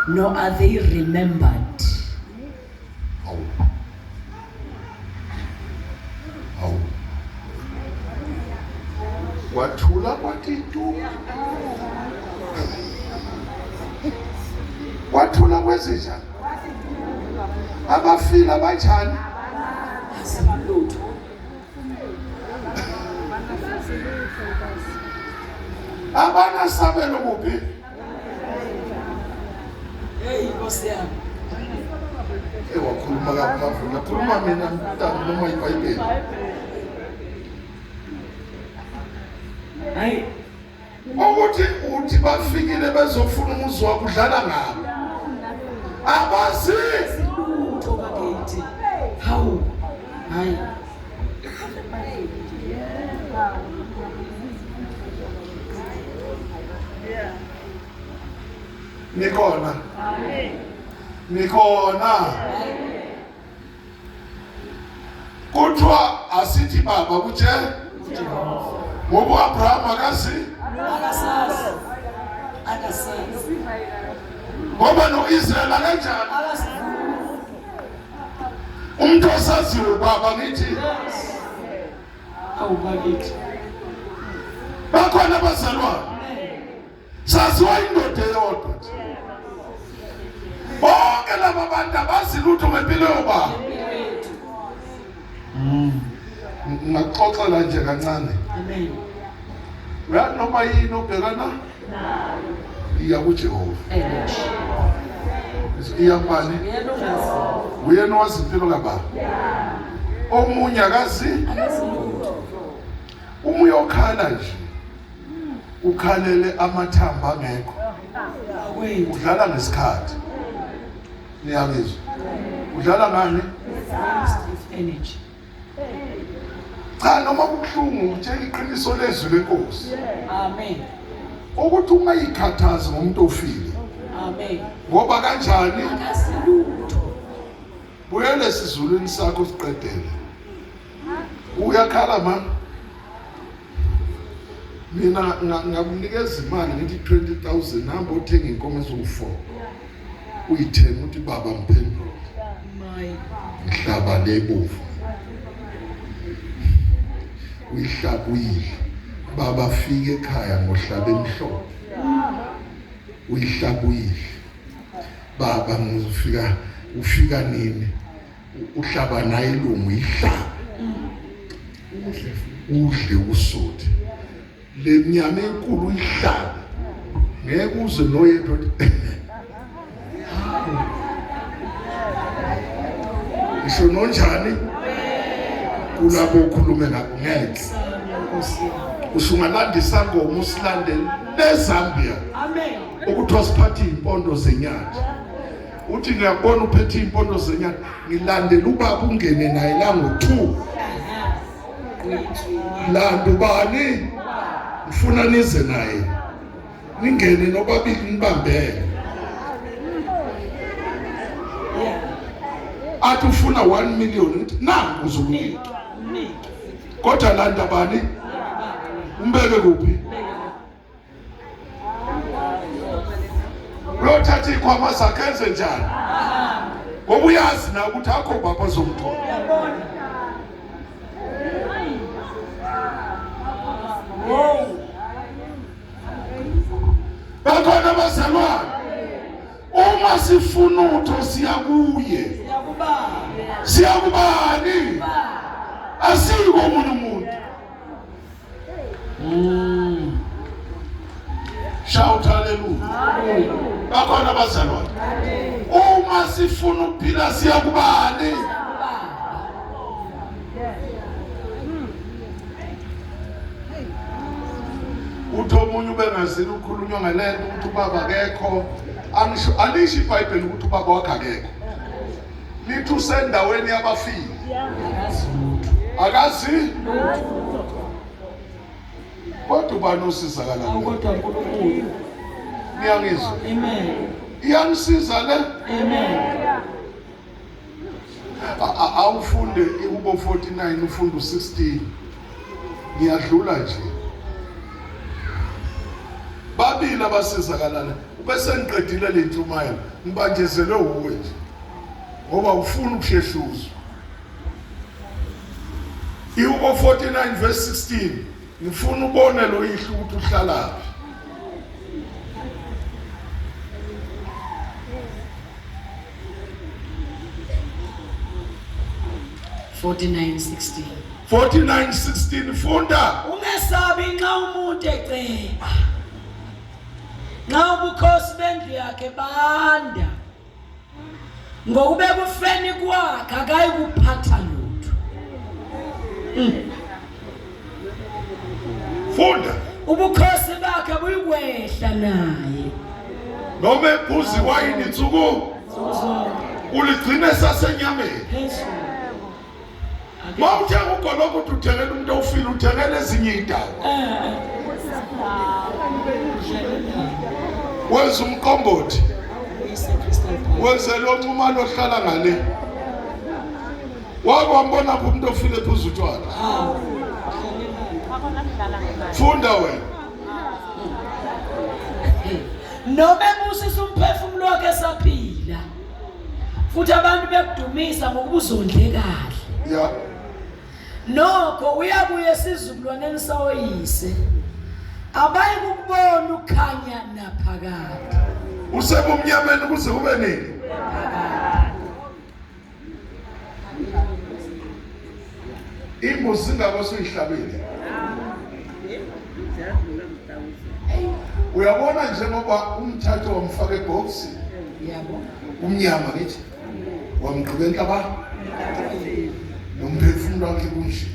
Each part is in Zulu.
Nor are they remembered. Hawu. Hawu. Wathula kwathi tu. Wathula kwezinjani? Abafile abanjani? Asilutho. Abanasabelo kuphi? Hey Nkosi yami. Hey wakhuluma kakhulu, nakhuluma mina mntana noma iBhayibheli. Hayi Ukuthi uthi bafikile bezofuna umuzi wakho udlala ngabo. Abazi lutho bakithi. Hawu. Hayi. Nikhona. Amen. Nikhona. Kuthiwa asithi baba kuthe ngoba uAbraham akazi akasazi akasazi ngoba noIsrael akanjani akasazi umuntu osaziyo baba ngithi awu bakithi bakhona abazalwane saziwa indoda eyodwa bonke laba bantu abazi lutho ngempilo yobaba ngaxoxela nje kancane amen uyazi noma yini obhekana iya kuJehova iya kubani uyena owazi impilo kababa omunye akazi uma uyokhala nje ukhalele amathambo angekho udlala ngesikhathi niyangizwa udlala ngani energy cha noma kubuhlungu ngitshela iqiniso lezwi lenkosi amen ukuthi ungayikhathazi ngomuntu ofile amen ngoba kanjani akasilutho buyele esizulwini sakho siqedele uyakhala mama mina ngakunikeza imali ngithi 20000 hamba othenga inkomo eziwu-4 uyithenge uthi baba ngiphendule ngihlaba le bovu uyihlaba uyidle baba fika ekhaya ngohlaba emhlophe uyihlaba uyidle baba ngizofika ufika nini uhlaba naye ilungu ihlaba udle usuthe le mnyama enkulu uyihlabe ngeke uze noyedwa ngisho nonjani kulabo okhulume nabo ngeke usungalanda isangoma usilandele neZambia ukuthi wasiphathe impondo zenyathi uthi ngiyabona uphethe impondo zenyanga ngilandela ubaba ungene naye la ngo-2 landa ubani ngifuna nize naye ningene nobabili nibambele athi ufuna 1 million ngithi nangu uzokunika kodwa landa bani umbeke kuphi Uyothatha iy'khwama zakhe enze njani? Ngoba uyazi na ukuthi akho baba ozomthola. Bakhona abazalwane. Uma sifuna utho siya kuye. Siya kubani? Asiko omunye umuntu. Mm. Shout hallelujah. Bakhona abazalwane. Uma sifuna ukuphila siya kubani? Uthi omunye ubengazini ukukhulunywa ngalento ukuthi ubaba akekho. Angisho alisho iBhayibheli ukuthi ubaba wakhe akekho. Lithi usendaweni yabafile. Akazi Kodwa ubani osizakala Awu kodwa uNkulunkulu. Niyangizwa? Amen. Iyanisiza le? Amen. Awufunde iHubo 49 ufunde u16. Ngiyadlula nje. Babili abasizakalala. Bese ngiqedile le ntshumayelo, ngibanjezelwe wuwe nje. Ngoba ufuna ukushesha uzwe. Ihubo 49 verse 16 ngifuna ubone lo yihlo ukuthi uhlalaphi. 49:16 49:16 funda. Ungesabi nxa umuntu eceba. Nxa ubukhosi bendlu yakhe banda. Ngokuba ekufeni kwakhe akayikuphatha lutho. Funda. Ubukhosi bakhe buyikwehla naye. Noma ephuza iwayini insuku Nsuku zonke uligcine sasenyameni. phezulu. Uma uthenga ugologo uthi uthengela umuntu ofile uthengela ezinye iy'ndawo. Wenza umqombothi. Wenze lo nxumalo ohlala ngale. Wake wambona phi umuntu ofile ephuza utshwala? Funda wena. Noma ebusisa umphefumulo wakhe esaphila. Futhi abantu bekudumisa ngokuba uzondle kahle. Ya. Nokho uyabuya esizukulwaneni sawoyise. Abayi kukubona ukukhanya naphakade. Usebumnyameni kuze kube nini? Imbuzi ingako osuyihlabile. Uyabona njengoba umthatho wamfaka ebhokisini. Yabo. Umnyama ngithi wamgqiba enhlaba nomphefumulo wakhe kunje.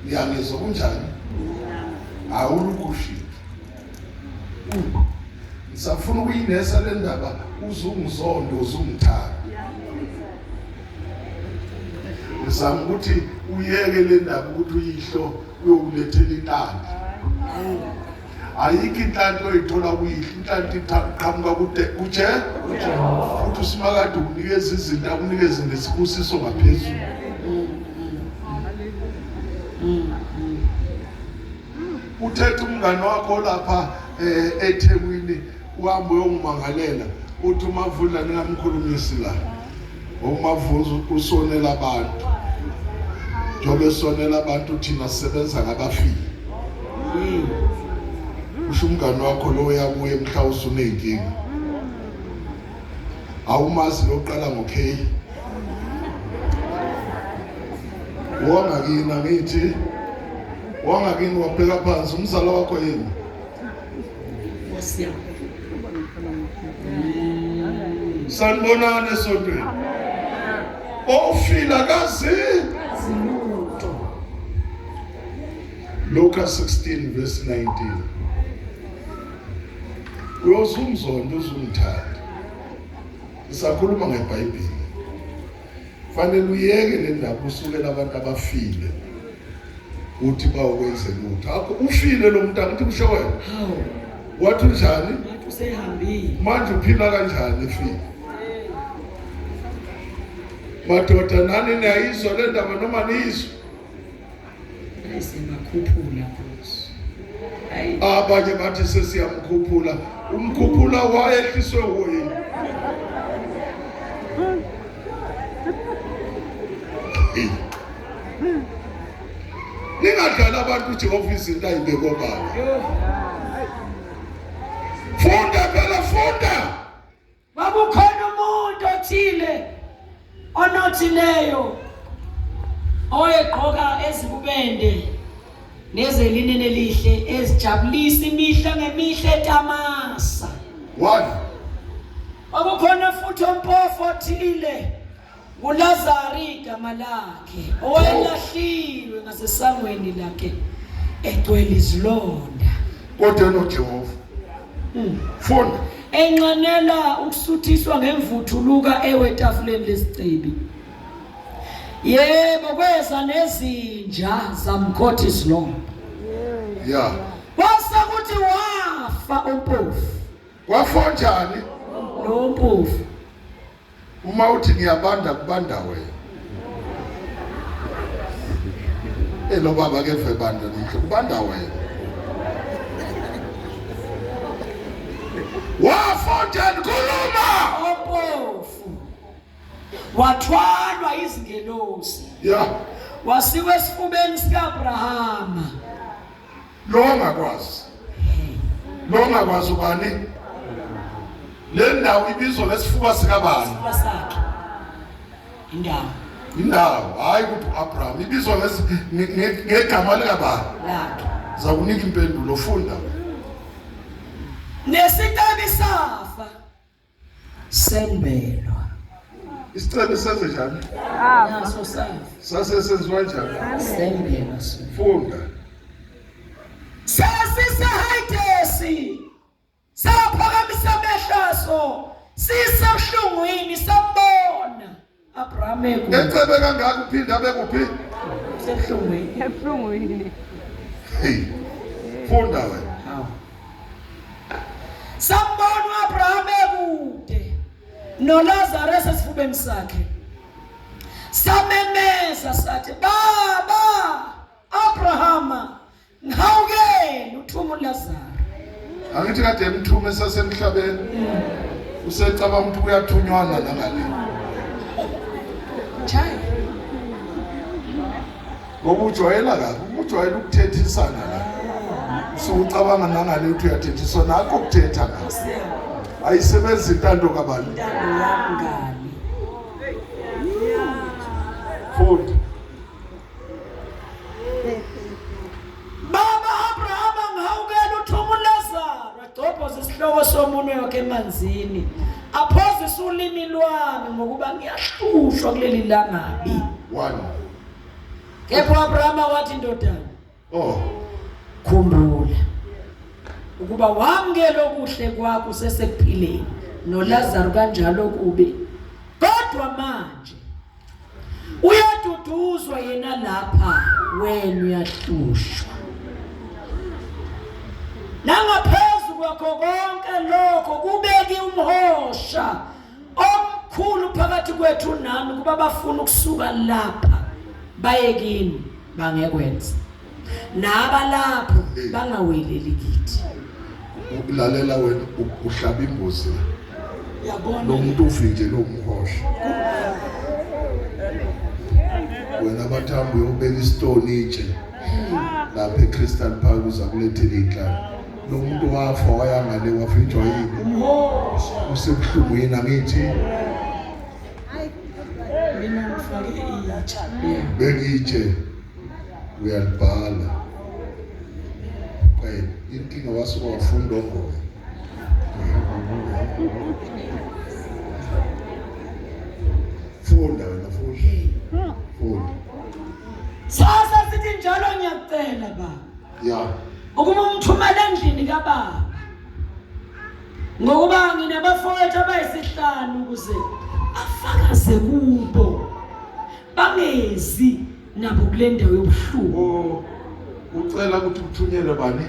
Ngiyangizwa kunjani? Awulukushilo. Ngisafuna ukuyinesa le ndaba uzungizondo uzungithanda. Ngizama ukuthi uyeke le ndaba ukuthi uyihlo uyokulethela inhlanhla. Ayikho inhlanhla oyithola kuyihlo, inhlanhla iqhamuka kude kuje futhi usimakade ukunikeza izinto akunikeze nesibusiso ngaphezulu. Uthethe umngane wakho lapha eh, eThekwini uhamba uyongimangalela uthi uMavundla ningamkhulumisi la uMavundla usonela abantu njengoba esonela abantu thina sisebenza ngabafile usho umngane wakho lo uyabuya mhla usuneyinkinga awumazi loqala ngo-K wangakini angithi wangakini wabheka phansi umzala wakho yini Nkosi yami. Sanibonani esontweni. Ofila kazi Zilutho. Luka 16 verse 19. Uyozumzonda uzumthanda. Sisakhuluma ngeBhayibheli. Fanele uyeke le ndaba usukela abantu abafile. Uthi bawukwenze lutho. Akho ufile lo muntu angithi kusho wena. Hawu. Wathi unjani? Wathi usehambile. Manje uphila kanjani efile? Madoda nani niyayizwa le ndaba noma niyizwa? Siyabakhuphula Nkosi. Hayi. Abanye bathi sesiyamkhuphula. Umkhuphula wayehliswe wuye. Ningadlali abantu uJehova izinto ayibeke obala. Funda phela funda. Kwakukhona umuntu othile onothileyo owayegqoka ezibubende nezelineni elihle ezijabulisa imihla ngemihla etamasa. One. Kwakukhona futhi ompofu othile nguLazaru igama lakhe owayelahliwe ngasesangweni lakhe egcwele izilonda. Kodwa noJehova. Funda. Enxanela ukusuthiswa ngemvuthuluka ewetafuleni lesicebi. Yebo kweza nezinja zamkhotha izilonda. Yeah. Kwase kuthi wafa umpofu. Wafa njani? Lo mpofu. Uma uthi ngiyabanda kubanda wena. Elo baba ke vebanda namhla kubanda wena. Onjani khuluma. Ompofu. Wathwalwa izingelosi. Ya. Wasiwa esifubeni sikaAbrahama. Lo ongakwazi. Lo ongakwazi ubani? Le ndawo ibizwa ngesifuba sikabani? Isifuba sakhe. Indawo. Indawo, hayi ukuthi uAbraham ibizwa ngegama likabani? Lakhe. Zakunika impendulo funda. Nesicebi safa sembelwa. Isicebi senze njani? Naso safa. Sase senziwa njani? Sembelwa. Funda. Sasisehayidesi. Saphakamisa amehlo aso sisebuhlungwini sambona Abraham ekude. Ecebe kangaka uphinde abe kuphi? Sebuhlungwini. Ebuhlungwini. Hey. Funda wena. Hawu. Sambona uAbraham ekude noLazaro esesifubeni sakhe. Samemeza sathi, "Baba Abrahama, Ngihawukele uthuma uLazaro. Angithi kade emthume esasemhlabeni. Usecabanga ukuthi kuyathunywana nangale. Chai. Ngoba ujwayela kabi, ujwayela ukuthethisana la. Usucabanga nangale ukuthi uyathethiswa nakho ukuthetha la. Ayisebenzi intando kabani. Intando yami ngani. Funda. Baba Abrahama ngihawukela uthuma uLazaro agcobhoze isihloko somunwe wakhe emanzini aphozise ulimi lwami ngokuba ngiyahlushwa kuleli langabi. One. Kepha uAbrahama wathi ndodana Oh. Khumbula ukuba wamukela okuhle kwakho usesekuphileni noLazaro kanjalo kubi kodwa manje Uyaduduzwa yena lapha wena uyahlushwa. Nangaphezu kwakho konke lokho kubeki umhosha omkhulu phakathi kwethu nani kuba bafuna ukusuka lapha baye kini bangekwenza. Nabalapho bangaweleli kithi. Ulalela wena uhlaba imbuzi la. Uyabona Lo muntu uvinjelwe umhosha. Wena bathambo uyobeka isitoni itshe lapha eCrystal Park uza kulethela inhlalo. Lo muntu wafa waya ngale wavinjwa yini? Umhosha. Usebuhlungwini angithi Mina ngifake itshe. beka itshe uyalibhala. Qeda inkinga wasuka wafunda ongoye. Funda wena funda. Funda. Sasa sithi njalo ngiyakucela baba. Ya. Ukuba umthumele endlini kababa. Ngokuba nginabafowethu abayisihlanu ukuze afakaze kubo. Bangezi nabo kule ndawo yobuhlungu. Oh, ucela ukuthi uthunyelwe bani?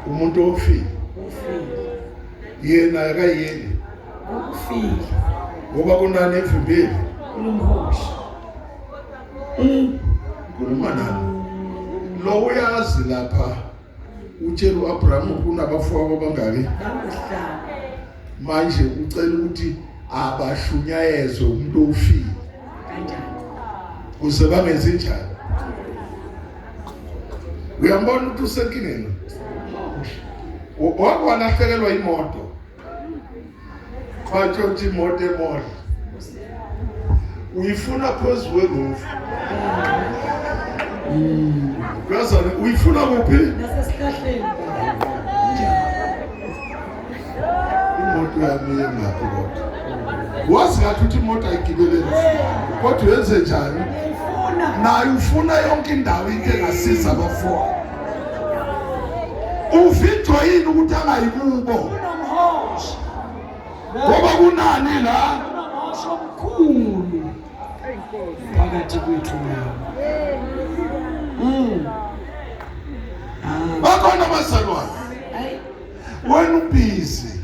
Umuntu ofile. Ufile. Yena akayeni. Ufile. Ngoba kunani evimbile? Kunomhosha. Khuluma nani? Lo uyazi lapha utshela uAbraham kunabafowabo abangaki? Bangohlanu. Manje ucela ukuthi abashunyayezwe umuntu ofile. Kanjani? Kuze bangenzi njani? Uyambona ukuthi usenkingeni? Wake walahlekelwa imoto. Batshontsha imoto emall. Uyifuna phezu kweroof. Uyazana uyifuna kuphi? Nasesihlahleni. Imoto yami yengaphi kodwa? Wazi ngathi ukuthi imoto ayigibeleli. Kodwa uyenze njani? Ngiyifuna. Naye ufuna yonke indawo into engasiza abafowabo. Uvinjwa yini ukuthi angayi kubo? Kunomhosha. Ngoba kunani la? Kunomhosha omkhulu phakathi kwethu nawe. Bakhona abazalwane. Hayi. Wena ubhizi.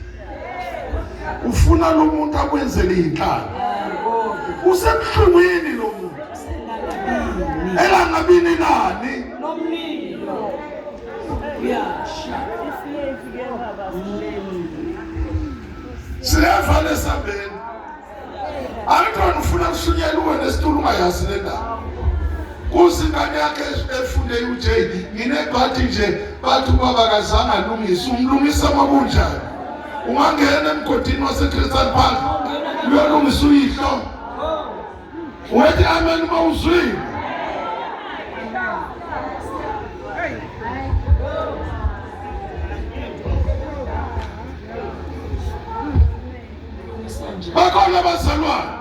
Ufuna lo muntu akwenzele inhlalo. Usebuhlungwini lo muntu. Selangabini. Elangabini nani? Nomlilo. Uyasha. Sileva lesambeni. Angithi wena ufuna kushunyela uwe nesitulo ungayazi le ndaba. Kuze ingane yakhe efunde UJ nginebhadi nje bathi ubaba kazange alungise umlungisa makunjani. Ungangena emgodini waseCrystal Park uyolungisa uyihlo. Uthi amen uma uzwile. Bakhona abazalwane.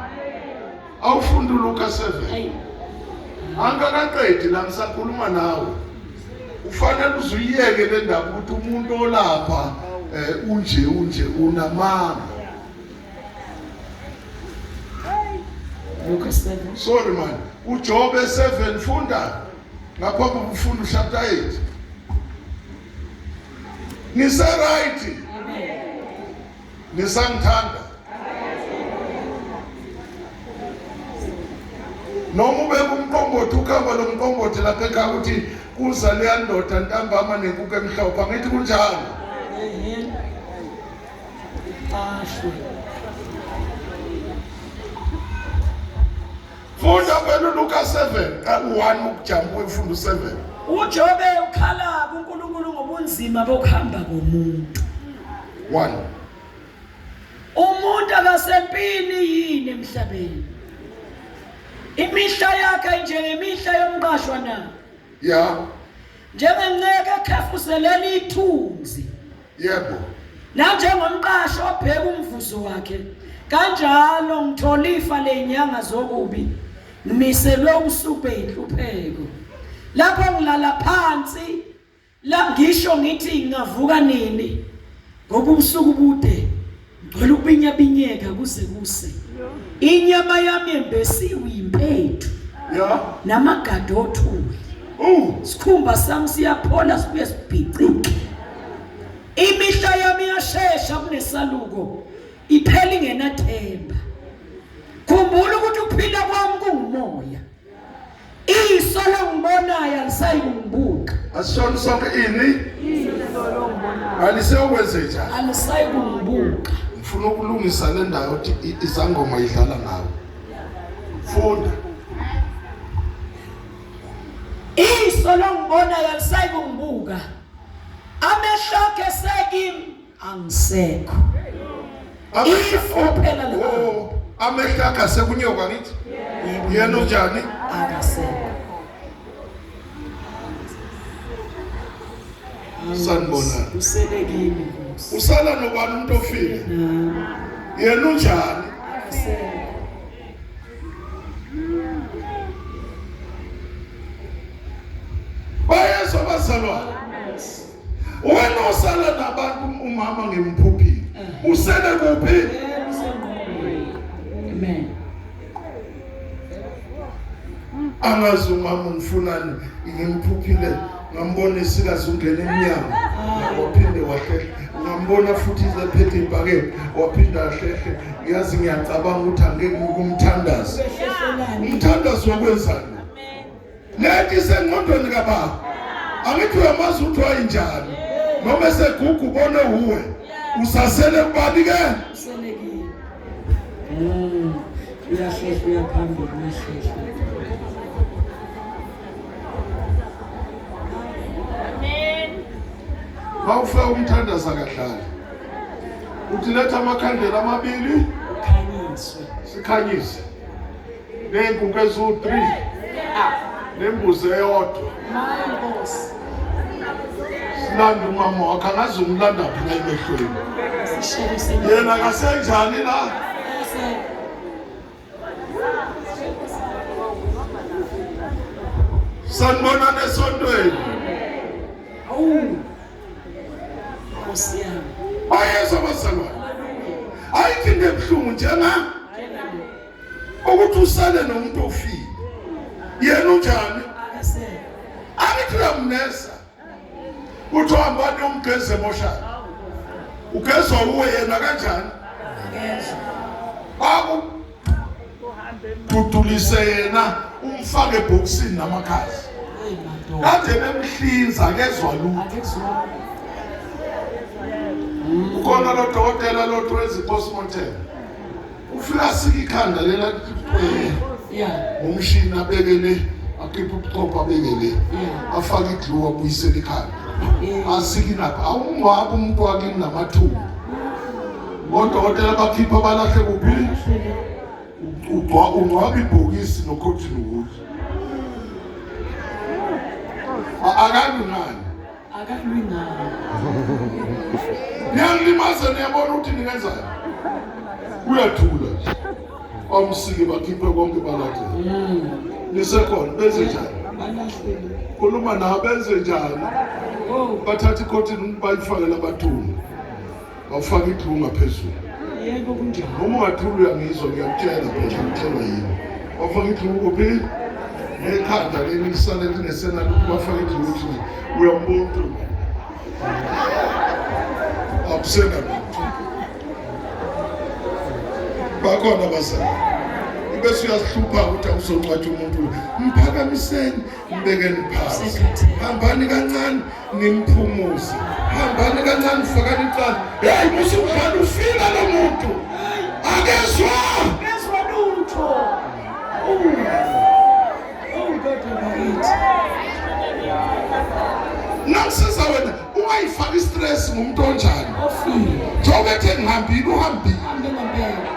Awufunda uLuka 7. Angikaqedi la ngisakhuluma nawe. Ufanele uzuyiyeke le ndaba ukuthi umuntu olapha eh unje unje unamanga. Luka 7. Sorry man. UJobe 7 funda. Ngaphambi kokufunda uchapter 8. Ngise right. Amen. Nisangithanda. Noma ubeka umqombothi ukhamba lo mqombothi lapha ekhaya ukuthi kuza leya ndoda ntambama nenkukhu emhlophe angithi kunjalo. Amen. Ahlwe. Funda phela uLuka 7 u1 ukujamba uyifunda u7. UJobe ukhala kuNkulunkulu ngobunzima bokuhamba komuntu. 1. Umuntu akasempini yini emhlabeni? Imihla yakhe njengemihla yomqashwa na? Ya. Njengenceke ekhefuzelela ithunzi. Yebo. Nanjengomqashi obheka umvuzo wakhe, kanjalo ngithola ifa lezinyanga zokubi, ngimiselwe usuku beyinhlupheko. Lapho ngilala phansi, la ngisho ngithi ngingavuka nini ngoba ubusuku bude ngicela ukubinyabinyeka kuze kuse. Inyama yami embesiwe impethu. Ya. Namagado othuli. Sikhumba sami siyaphola sibuye sibhicike. Imihla yami iyashesha kunesaluko, iphela ingenathemba. Khumbula ukuthi ukuphila kwami kungumoya. Iso longibonayo alisayi kungibuka. Asishona sonke ini? Iso longibonayo. Aliseyokwenze njani? Alisayi kungibuka. Ngifuna ukulungisa le ndawo ukuthi izangoma idlala ngawe. Funda. Iso longibonayo alisayi kungibuka. Amehlo akhe sekimi angisekho. Ifu phela la. Oh, amehlo akhe asekunyoka ngithi. Yena unjani? Akasekho. Sanibona. Usele kimi Nkosi. Usala nobani umuntu ofile? Yena unjani? Akasekho. Bayezwa bazalwane. Wena osala nabantu umama ngimphuphile. Usele kuphi? Amen. Angazi umama ngifunani ngimphuphile ngambona esikazi ungena emnyango waphinde wahlehle ngambona futhi izephethe ibhakede waphinde ahlehle yazi ngiyacabanga ukuthi angeke ngikumthandaza umthandazo wokwenzani lento isengqondweni kababa angithi uyamazi ukuthi wayinjani noma eseguga ubone wuwe usasele kubani ke uyahlehla uyaphambili uyahlehla Mawufika umthandazo akadlali. Uthi letha amakhandlela amabili ukhanyiswe. Sikhanyise. Ney'nkukhu eziwu-3 nembuzi eyodwa. My Nkosi. Silanda umama wakho angazi umlanda phi la emehlweni. Sishele Yena akasenjani la? Sanibonani esontweni. Awu. Nkosi yami. Bayezwa bazalwane. Ayikho into ebuhlungu njenga ukuthi usale nomuntu ofile. Yena unjani? Akasekho. Angithi uyamnesa. Uthi hambani umgeze emoshana. Ugezwa uwe yena kanjani? Akezwa. Aku dudulise yena umfake ebhokisini namakhazi. Hey madoda. Kade bemhlinza akezwa lutho. Akezwa. Ukhona Khona lo dokotela lo wenza i-postmortem. Ufika sika ikhanda lela Yeah. ngomshini abeke le akhiphe ubuchopho abeke le Yeah. afake iglu abuyisele ikhanda Yeah. asike inapha awungcwabi umuntu wakini namathumbu odokotela bakhipha balahle kuphi ungcwaba ibhokisi nocotton wool akalwi ngani Akalwi ngani. Niyangilimaza niyabona ukuthi ningenzani. Uyathula nje. Bamsike bakhiphe konke balahle. Nisekhona benze njani? Balahlele. Khuluma nabo benze njani? Oh, Bathatha ikhothini bayifake labathuna. Bafaka iglu ngaphezulu. yebo kunjalo. Noma ungathula uyangizwa ngiyakutshela phela ngitshelwa yini. Bafaka iglu kuphi? Nekhanda leli lisale lingesenalutho bafaka iglu ukuthi uyambona umuntu. Akusena lutho. Bakhona abazali. Ibese uyasihlupha ukuthi awuzoncwatsha umuntu. Mphakamiseni, mbekeni phansi. Hambani kancane nimphumuze. Hambani kancane fakani icala. Hey, musa umdlalo ufika lo muntu. Akezwa. Kezwa lutho. Oh. Oh kodwa bakithi. Nakusiza wena ungayifaki stress ngumuntu onjani. Ofile. Njengoba ethe ngihambile uhambile. Hambe ngempela.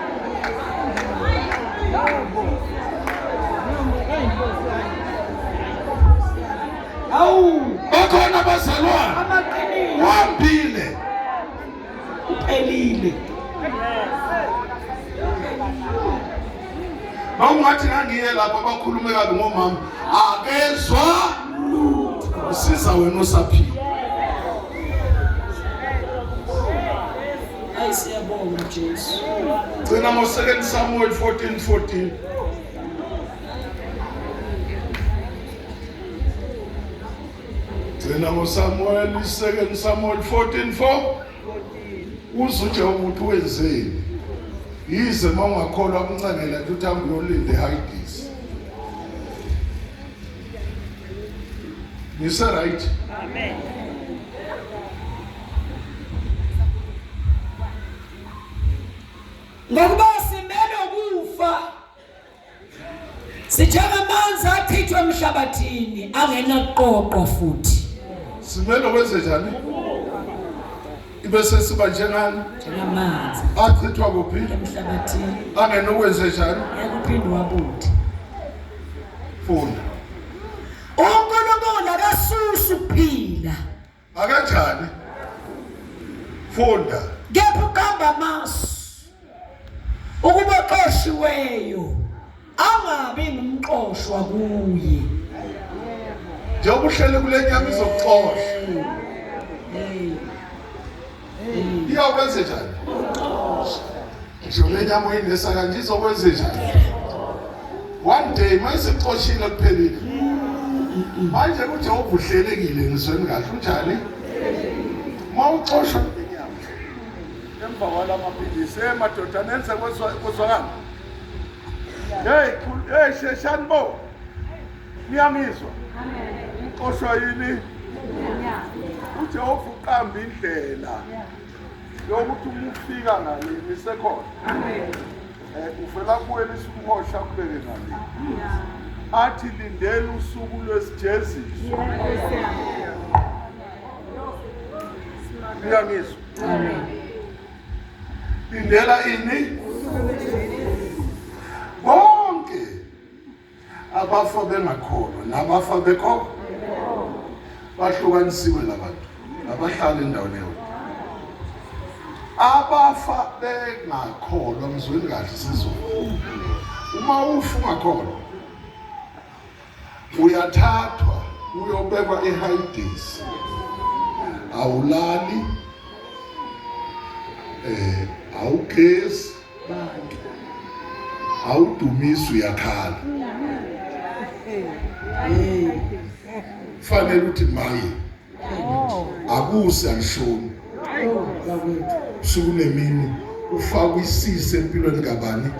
Awu, Bakhona abazalwane. amaqiniso Uhambile. uphelile. Noma ungathi ngangiye lapha bakhulume kabi ngomama akezwa lutho. Usiza wena osaphila. Ayi siyabonga Jesu. Gcina ngo-2 Samuel 14:14. Gcina ngoSamuel 2 Samuel 14:4. Uze uJehova ukuthi wenzeni. Yize uma ungakholwa kuncengela nje uthi hambe uyolinda eHades. Ngise right? Amen. Ngokuba simele ukufa. Sinjengamanzi achithwe emhlabathini angenakuqoqwa futhi. Simele kwenze njani? Ibe sesiba njengani? Njengamanzi Achithwa kuphi? emhlabathini Angenokwenze njani? ngeke wabuthi. Funda. uNkulunkulu akasusi ukuphila Akanjani? Funda. kepha uqamba amasu ukuba oxoshiweyo angabi ngumxoshwa kuye. Njengoba uhlele kule nyama izokuxosha. Hey. Iyakwenze njani? Ngisho le nyama oyinesa kanje izokwenze njani? One day mayisixoshile kuphelile. Manje kuJehova uhlelekile ngizweni kahle unjani? Mawuxoshwa inyama. Emva kwalamaphilisi madoda nenze kwezwakala. Hey, hey sheshani bo. Niyangizwa? Uxoshwa yini? uJehova uqamba indlela yokuthi uma ufika ngale nisekhona. Amen. Uvela kuwena isumhosha kubeke ngale. Athi lindela usuku lwesijeziso. Niyangizwa? Amen. Lindela ini? Bonke abafa bengakholwa nabafa bekho bahlukanisiwe labantu abahlala endaweni eyodwa. Abafa bengakholwa mzweni kahle sizulu. Uma ufa ungakholwa uyathathwa uyobekwa eHades. Awulali awugezi Bantu. awudumisi uyakhala. Hey. Fanele uthi maye akuse alishoni Oh bakwethu. usuku nemini ufakwe isisi empilweni kabani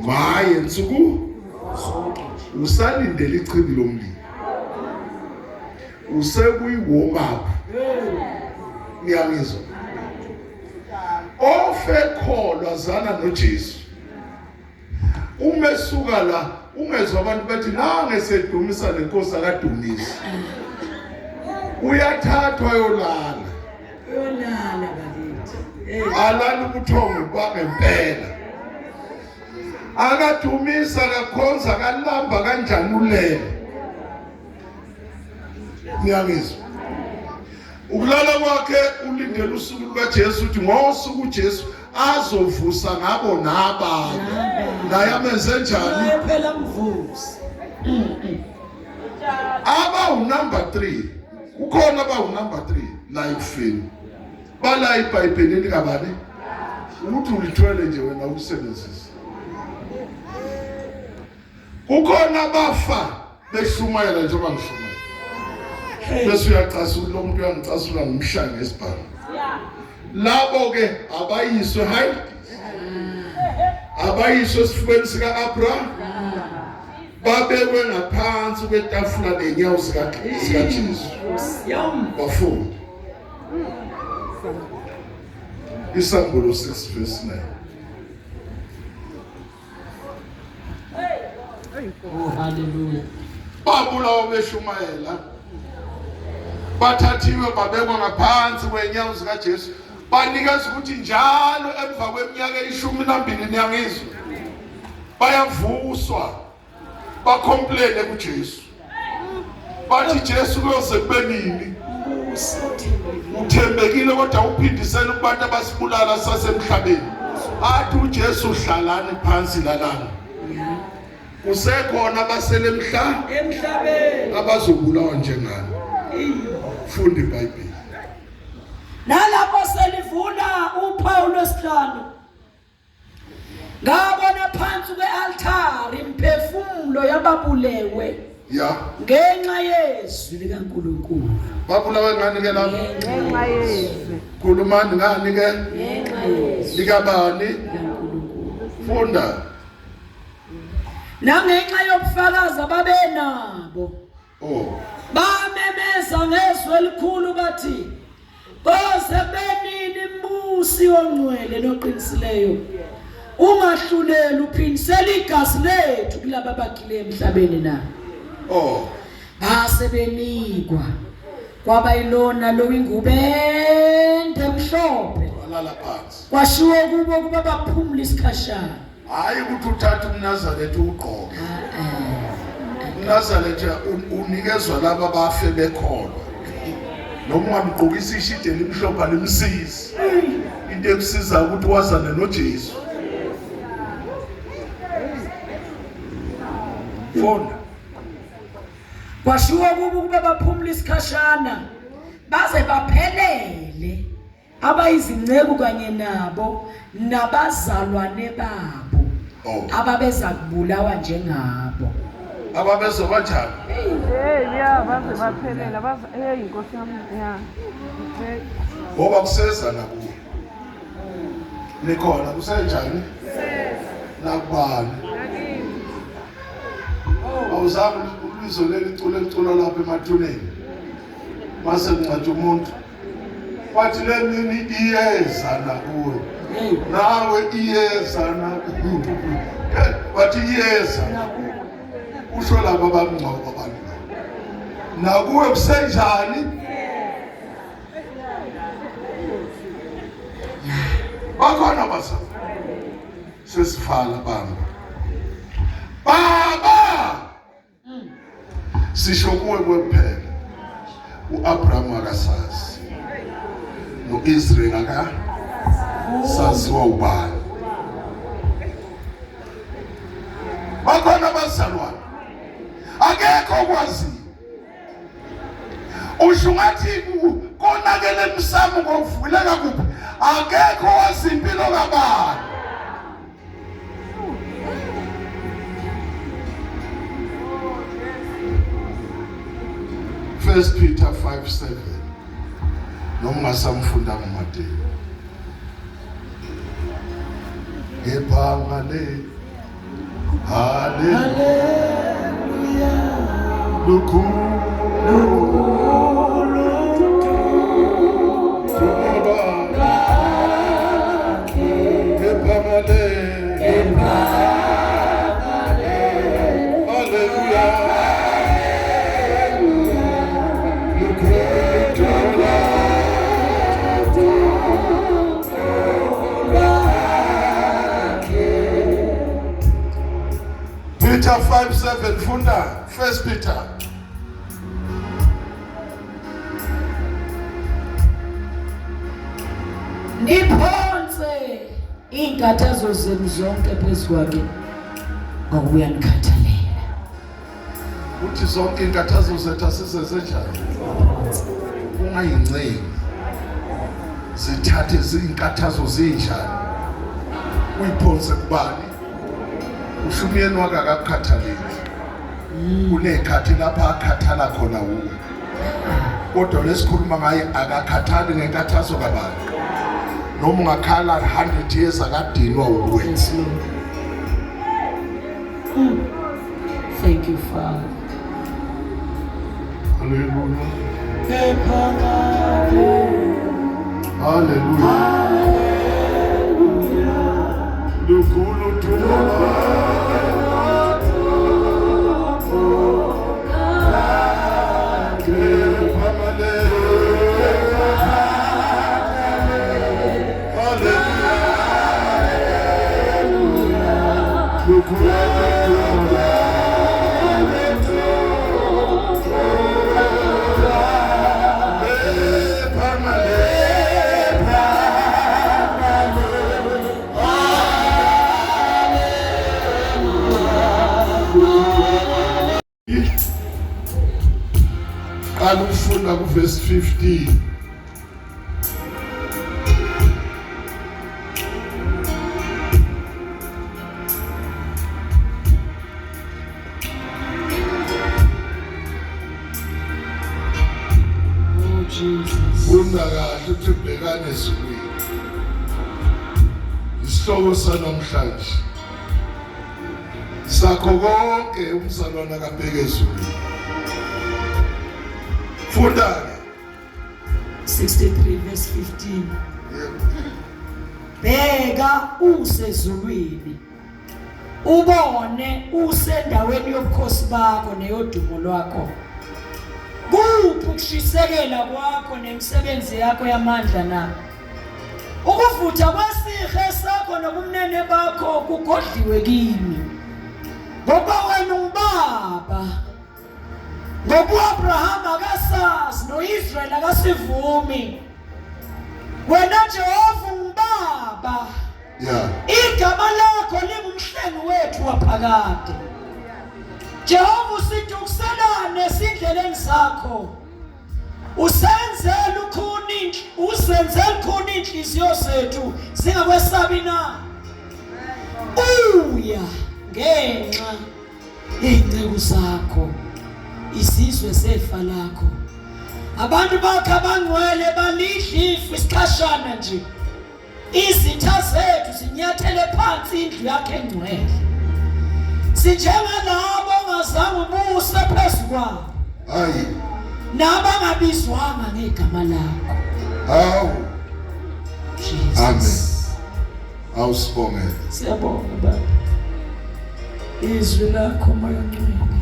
maye nsuku Zonke nje. usalindele ichibi lomlilo usekuyi warm up Hey. niyangizwa Ofe kholwa zana noJesu. Uma esuka la ungezwa abantu bethi nange sedumisa lenkosi akadumisi. Uyathathwa yolala. Uyolala bakithi. Alala ubuthongo kwangempela. Akadumisa akakhonza kalamba kanjani ulele. Niyangizwa? Ukulala kwakhe ulindele usuku lukaJesu ukuthi ngosuku uJesu azovusa ngabo nabanye. Naye amenze njani? Naye phela mvusi. Aba unumber 3. Kukhona aba unumber 3 la ekufeni. Bala iBhayibheli likabani? Ukuthi ulithwele nje wena ukusebenzisa. Kukhona abafa beshumayela njengoba ngishumayela. Bese uyacasula lo muntu uyangicasula ngimshaya ngesibhamu. Labo ke abayiswe hayi abayiswe esifubeni sika-Abraham babekwe ngaphansi kwetafula nenyawo zikaJesu bafunde Isambulo 6 verse 9. Oh hallelujah. Babulawa beshumayela. Bathathiwe babekwa ngaphansi kwenyawo zikaJesu. Banikeza ukuthi njalo emva kweminyaka eyishumi nambili niyangizwa. Bayavuswa. Bacomplaine kuJesu. Bathi Jesu kuyoze kube nini? Uthembekile kodwa uphindisela kubantu abasibulala sasemhlabeni. Athi uJesu hlalani phansi lalana. Kusekhona abasele emhla emhlabeni abazobulawa njengani. Funda iBhayibheli. Nalapho selivula uphawu lwesihlanu Ngabona phansi kwe-altari imphefumulo yababulewe ya ngenxa yezwi likaNkulunkulu. Babulawe ngani ke lapho? Ngenxa yezwi. Khulumani ngani ke? Ngenxa yezwi likabani? likaNkulunkulu. Funda. Nangenxa yobufakazi ababenabo. Oh. Bamemeza ngezwi elikhulu bathi Koze benini mbusi ongcwele noqinisileyo ungahluleli uphindisela igazi lethu kulaba abakhileyo emhlabeni na Oh. Base benikwa kwaba yilona lo ingubo ende emhlophe Walala phansi. kwashiwo kubo ukuba baphumule isikhashana Hayi ukuthi uthathe umNazaretha ugqoke. UmNazaretha unikezwa laba abafe bekholwa. Noma ungamgqokisa ishidi elimhlophe alimsizi. Into ekusiza ukuthi wazane noJesu. Funda. Kwashiwo kubo ukuba baphumule isikhashana baze baphelele abayizinceku kanye nabo nabazalwane babo Oh. ababeza kubulawa njengabo Ababezoba njani? Hey, ya baze baphelela baze hey inkosi yami ya. Hey. Ngoba kuseza nakuwe. Nikhona kusenjani? Nakubani? Awuzange ulizwe leli culo eliculwa lapha emathuneni. Mase kungcwatshwa umuntu. Wathi le mini iyeza nakuwe. Nawe iyeza nakuwe. Wathi iyeza nakuwe. Usho laba abamngcwaba abantu. Nakuwe kusenjani? Bakhona bazalwane. Sesivala bamba. Baba! Sisho kuwe kuphela. uAbraham akasazi. NoIsrael aka saziwa ubani. Bakhona abazalwane. Akekho okwaziyo. Usho ngathi konakele emsamo ngokuvuleka kuphi? Akekho wazi impilo kabani. First Peter 5:7 noma ungasamfundanga uMateyu ngebhanga le haleluya lukhulu Peter 5:7 funda First Peter. Niphonse iy'nkathazo zenu zonke phezu kwakhe ngokuba uyanikhathalela. Uthi zonke iy'nkathazo zethu asizenze njani? Ungayincengi. Zithathe izinkathazo zinjani? Uyiphonse kubani? Usho umyeni wakhe akakukhathaleli. Kuney'khathi lapho akhathala khona wuwe. Kodwa lesikhuluma ngaye akakhathali ngenkathazo kabani. Noma ungakhala 100 years akadinwa wuwe. Yes, Lord. Thank you, Father. Hallelujah. Hallelujah. Lukhulu dumo lakhe phamale. Hallelujah. Lukhulu dumo Qala ukufunda kuvesi 15. Oh, Jesus. Funda kahle uthi bhekane ezulwini. Isihloko sanamhlanje sakho konke umzalwana kabheke ezulwini. Funda ke. 63 verse 15. Yebo. Bheka usezulwini. Ubone usendaweni yobukhosi bakho neyodumo lwakho. Kuphi ukushisekela kwakho nemisebenzi yakho yamandla na? Ukuvutha kwesihe sakho nobumnene bakho kugodliwe kimi. Ngoba wena ungubaba. Ngoba uAbraham akasazi noIsrael akasivumi. Wena Jehova ungubaba. Yeah. Igama lakho lingumhlengi wethu waphakade. Jehova usitukuselane esindleleni zakho. Usenze lukhuni usenze lukhuni inhliziyo zethu singakwesabi na. Uya ngenxa yey'nceku zakho izizwe zefa lakho. Abantu bakho abangcwele balidla ifu isikhashana nje. Izitha zethu zinyathele phansi indlu yakhe engcwele. Sinjengalabo ongazange ubuse phezu kwabo. Hayi. Nabangabizwanga ngegama lakho. Hawu. Jesus. Amen. Awusibongele. Siyabonga Baba. Izwi lakho Moya oNgcwele.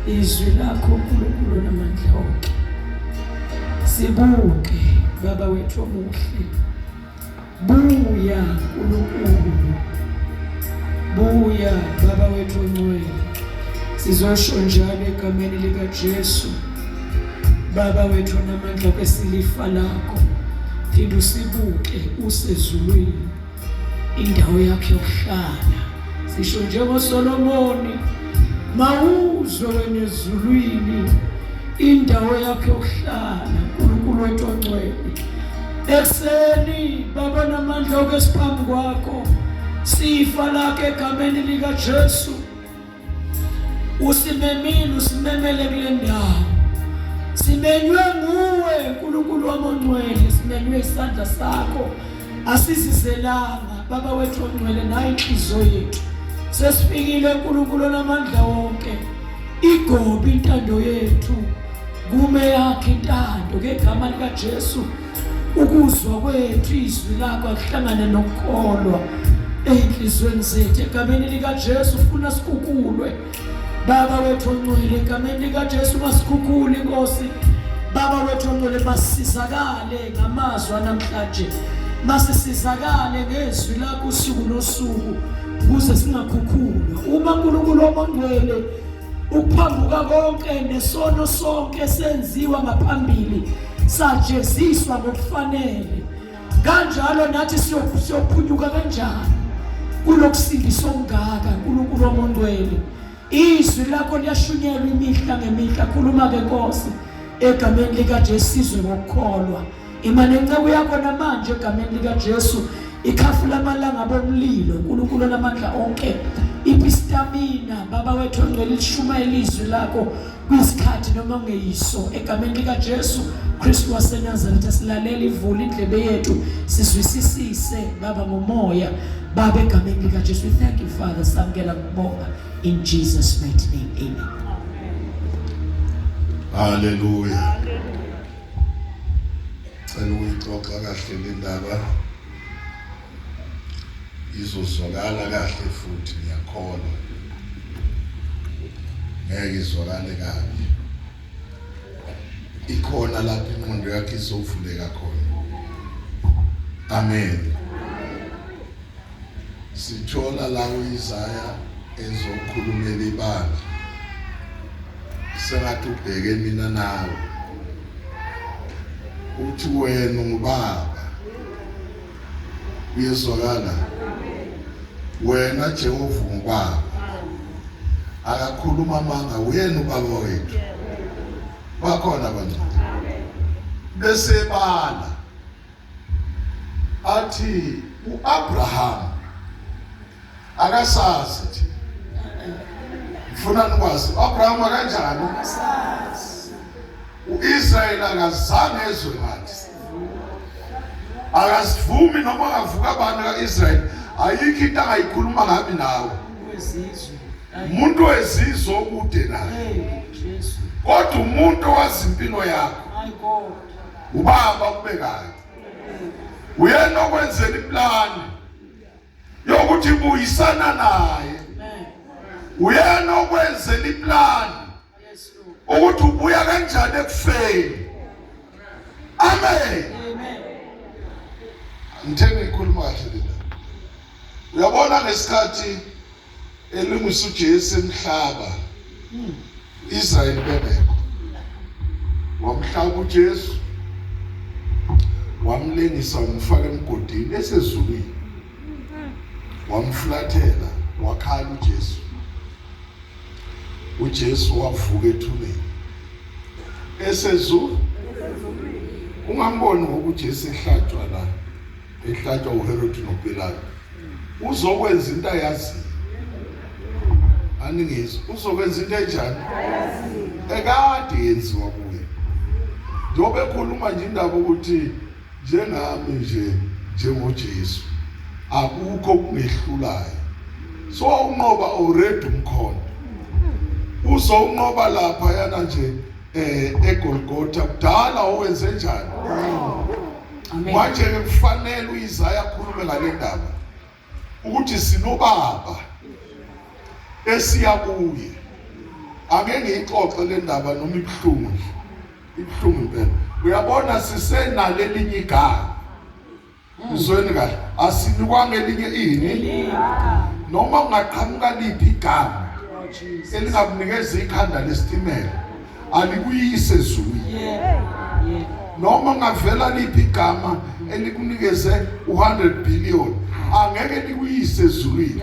Izwi lakho uNkulunkulu namandla onke. Sibuke Baba wethu omuhle. Buya uNkulunkulu. Buya Baba wethu ongcwele. Sizosho njalo egameni lika Jesu. Baba wethu onamandla kwesilifa lakho. Phinda usibuke usezulwini. Indawo yakhe yokuhlala. Sisho njengoSolomoni, mawuzwe wena ezulwini indawo yakhe yokuhlala, uNkulunkulu wethu ongcwele. Ekuseni baba namandla oke siphambi kwakho, sifa lakhe egameni likaJesu. Usimemile, usimemele kule ndawo. Simenywe nguwe uNkulunkulu wami ongcwele, simenywe isandla sakho. Asizizelanga baba wethu ongcwele nayo inhliziyo yethu. Sesifikile uNkulunkulu onamandla wonke. Igobi intando yethu kume yakhe intando ngegama likaJesu. Ukuzwa kwethu izwi lakho akuhlangane nokukholwa ey'nhliziyweni zethu egameni likaJesu. Ufuna sikhukhulwe Baba wethu ongcwele egameni likaJesu, masikhukhule Nkosi. Baba wethu ongcwele, masisizakale ngamazwi anamhlanje, masisizakale ngezwi lakho usuku nosuku. Ukuze singakhukhulwa. Uma uNkulunkulu omongcwele ukuphambuka konke nesono sonke senziwa ngaphambili sajeziswa ngokufanele. Kanjalo nathi siyophunyuka kanjani kulokusindiswa okungaka uNkulunkulu omongcwele. Izwi lakho liyashunyelwa imihla ngemihla. Khuluma-ke Nkosi egameni likaJesu sizwe ngokukholwa. Ima nenceku yakho namanje egameni likaJesu ikhafula amalanga bomlilo uNkulunkulu onamandla onke iphi stamina baba wethu ongcwele lishumayela izwi lakho kwisikhathi noma kungeyiso egameni likaJesu Kristu waseNazaretha silalela ivula indlebe yethu sizwisisise baba ngomoya baba egameni likaJesu we thank you Father samukela ngibonga in Jesus mighty name amen. Hallelujah. Cela ukuyixoxa kahle le ndaba izozwakala kahle futhi ngiyakholwa ngeke izwakale kabi ikhona lapho ingqondo yakhe izovuleka khona amen Sithola la uIsaya ezokhulumela ibandla. Sengathi ubheke mina nawe. Uthi wena ungubaba. Uyezwakala? Wena Jehova ungubaba. Akakhuluma amanga uyena ubaba wethu. Bakhona abantu. Bese bala athi uAbraham akasazi thina ngifuna nikwazi uAbraham kanjani uIsrael akazange ezwe ngathi akasivumi noma akavuka abantu kaIsrael ayikho into angayikhuluma ngami nawe umuntu wezizwe okude naye kodwa umuntu owazi impilo yakho Ubaba ukubekayo. Uyena okwenzela iplani yokuthi buyisana naye. Uyena okwenzela iplani ukuthi ubuya kanjani ekufeni. Amen. Ngithe ngikhuluma kahle lena. Uyabona ngesikhathi elungisa uJesu emhlaba Israel bebekho wamhlaba uJesu wamlengisa wamfaka emgodini esezulwini wamflathela wakhala uJesu uJesu wavuka ethuneni esezulu ungamboni ngoba uJesu ehlatshwa la ehlatshwa uHerod noPilato uzokwenza into ayaziyo aningizwa uzokwenza into enjani ekade yenziwa kuye njengoba ekhuluma nje indaba ukuthi njengami nje njengoJesu akukho okungehlulayo so wawunqoba already umkhondo uzowunqoba lapha yana nje eh eGolgotha kudala owenze njani Amen. Manje ke kufanele uIsaya akhulume ngale ndaba ukuthi sinobaba esiya kuye. Ake ngiyixoxe le ndaba noma ibuhlungu nje. Ibuhlungu impela. Uyabona sisenalelinye igama. Uzweni kahle. Asinikwanga elinye ini. Noma ungaqhamuka liphi igama Oh, elingakunikeza ikhanda lesitimela alikuyise ezulwini. Noma ungavela liphi igama elikunikeze u100 billion angeke likuyise ezulwini.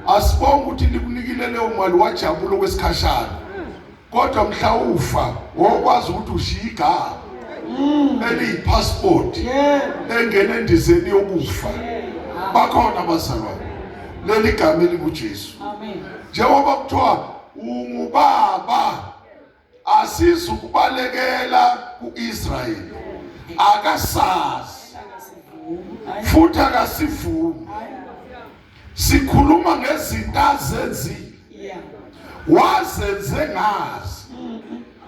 Asibonge ukuthi likunikile leyo mali wajabula okwesikhashana. Kodwa mhla ufa wokwazi ukuthi ushiya igama eliyipassport engena endizeni yokufa. Bakhona abazalwane. Leli gama elinguJesu. Amen. Njengoba kuthiwa ungubaba asizukubalekela kuIsrayeli akasazi futhi akasivumi sikhuluma ngezinto azenzile wazenze ngazi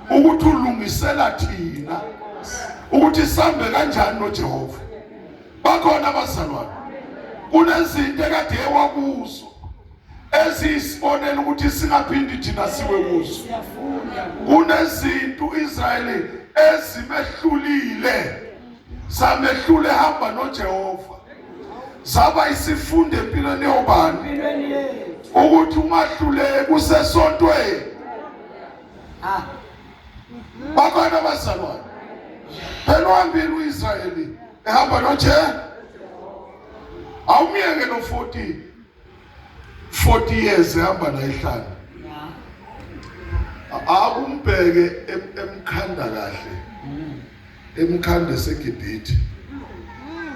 ukuthi ulungisela thina ukuthi sambe kanjani noJehova bakhona abazalwane kunezinto ekade ewakuzo eziyisibonelo ukuthi singaphindi thina siwe kuzo kunezinto uIsrayeli ezimehlulile samehlule hamba noJehova. Zaba isifundo empilweni yobani? Ukuthi ungahluleki usesontweni. Ah. Bakhona abazalwane. Phela uhambile uIsrayeli ehamba noJe. Awumyeke no 40 40 years ehamba naye ehlane. Akumbheke emkhanda kahle. Emkhanda eseGibhithe.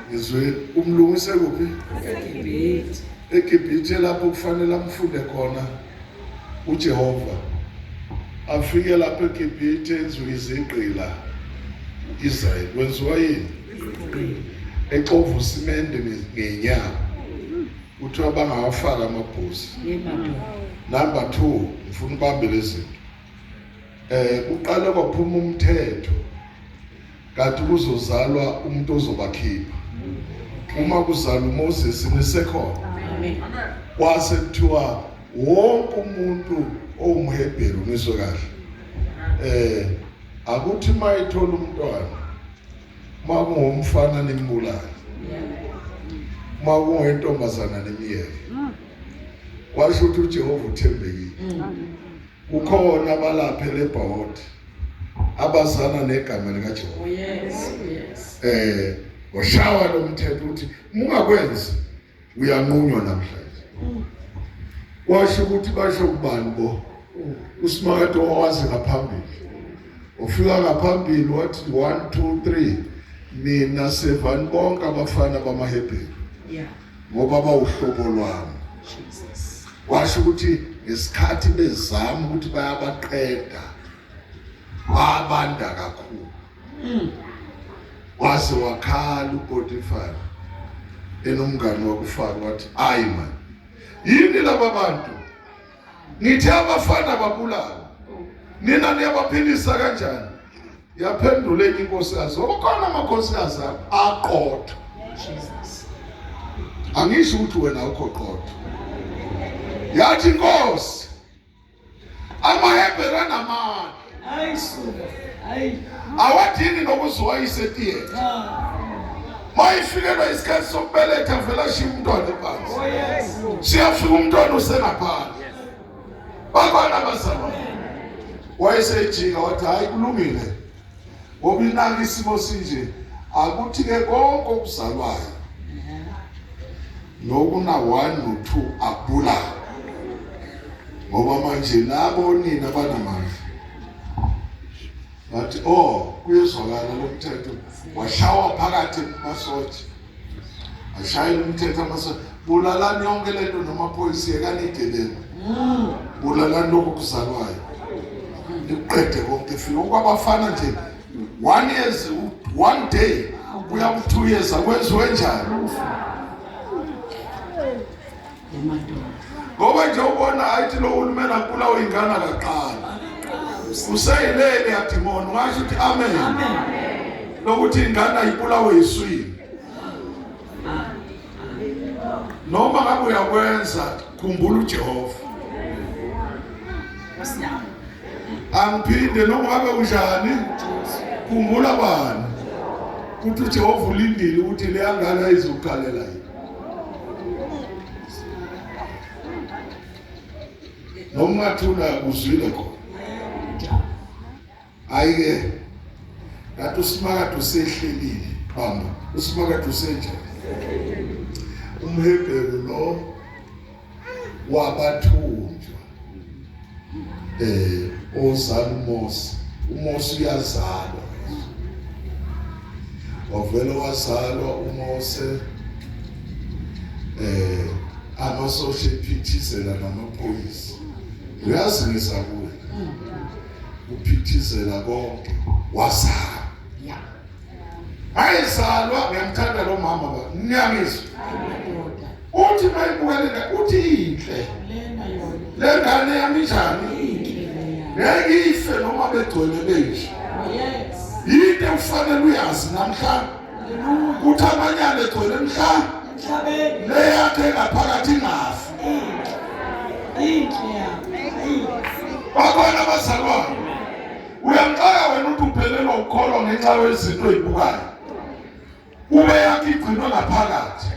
Ngizwe umlungise kuphi? EGibhithe. EGibhithe lapho kufanele amfunde khona uJehova. Afike lapho eGibhithe enziwe izigqila uIsrael. Wenziwa yini? Exova usimende ngenyawo. Kuthiwa bangawafaka amabhuzi. Number 2, ngifuna ubambe lezi zinto. Eh kuqale kwaphuma umthetho kanti kuzozalwa umuntu ozobakhipha. Uma kuzalwa uMoses nisekhona. Amen. Kwase kuthiwa wonke umuntu owumHebheru ngizwe kahle. Eh akuthi mayithola umntwana makungumfana nimbulale. Makungentombazana nimyeke. Kwasho ukuthi uJehova uthembekile. Kukhona abalaphe lebhawodi abazana negama likaJehova. Oh yes, yes. Eh, washawa lo mthetho ukuthi mungakwenzi uyanqunywa namhlanje. Washo ukuthi basho kubani bo? USimakade owazi ngaphambili. Ufika ngaphambili wathi 1 2 3 nina sevani bonke abafana bamaHebheru. Yeah. Ngoba bawuhlobo lwami. Jesus. Washo ukuthi ngesikhathi bezama ukuthi bayabaqeda babanda kakhulu. Waze wakhala uPotifar enomngani wakufaka wathi ayi man yini laba bantu ngithe abafana babulawa nina niyabaphilisa kanjani yaphendula enye inkosikazi ngoba khona amakhosikazi aqotho Jesus. Angisho ukuthi wena awukho qotho. Yathi inkosi amaHebheru anamandla. Hayi suka. Hayi. Awadini nokuzwa isetiyetha. Cha. Mayifikelwa isikhathi sokubeletha vele ashiye umntwana phansi. Oh yes. Siyafika umntwana usengaphandle. Bakhona abazalwane. Wayesejika wathi hayi kulungile. Ngoba inaka isimo sinje akuthi ke konke okuzalwayo nokuna 1 no 2 akubulala. Ngoba manje labo nina banamandla. Bathi oh kuyezwakala lo mthetho washawa phakathi kumasotsha. Ashayela umthetho amasotsha bulalani yonke lento namaphoyisa yekani igebengu. Bulalani lokho kuzalwayo. Nikuqede konke fika okwabafana nje 1 years 1 day kuya ku 2 years akwenziwe njani? Ngoba nje ubona ayithi lo hulumeni akubulawa ingane akaqala. Useyilele yadimoni ungasho ukuthi amen. Amen. Lokuthi ingane ayibulawe yiswini. Noma ngabe uyakwenza khumbula uJehova. Nkosi yami. Angiphinde noma ngabe unjani khumbula bani ukuthi uJehova ulindile ukuthi leya ngane ayizokuqalela yini. Noma ungathula uzwile khona. Hayi ke kanti uSimakade usehlelile bamba uSimakade usenjani umHebheru lo wabathunjwa eh ozala uMose uMose uyazalwa wavele wazalwa uMose eh amasosha ephithizela namaphoyisa uyazi ngiza kuwe uphithizela konke wazalwa Yeah. ayizalwa ngiyamthanda lo mama ba niyangizwa Madoda. uthi mayibuka le ngane uthi inhle Lena yona. le ngane yami injani Inhle leya. ngeke ife noma begcwele benje Oh yes. yinto ekufanele uyazi namhlanje Hallelujah. kuthi amanyala egcwele emhlanje Emhlabeni. le yakhe engaphakathi ingafi Inhle. Inhle yami. Inhle. bakhona abazalwane uyamxaka wena ukuthi uphelelwa ukukholwa ngenxa yezinto oyibukayo ube yakhe igcinwe ngaphakathi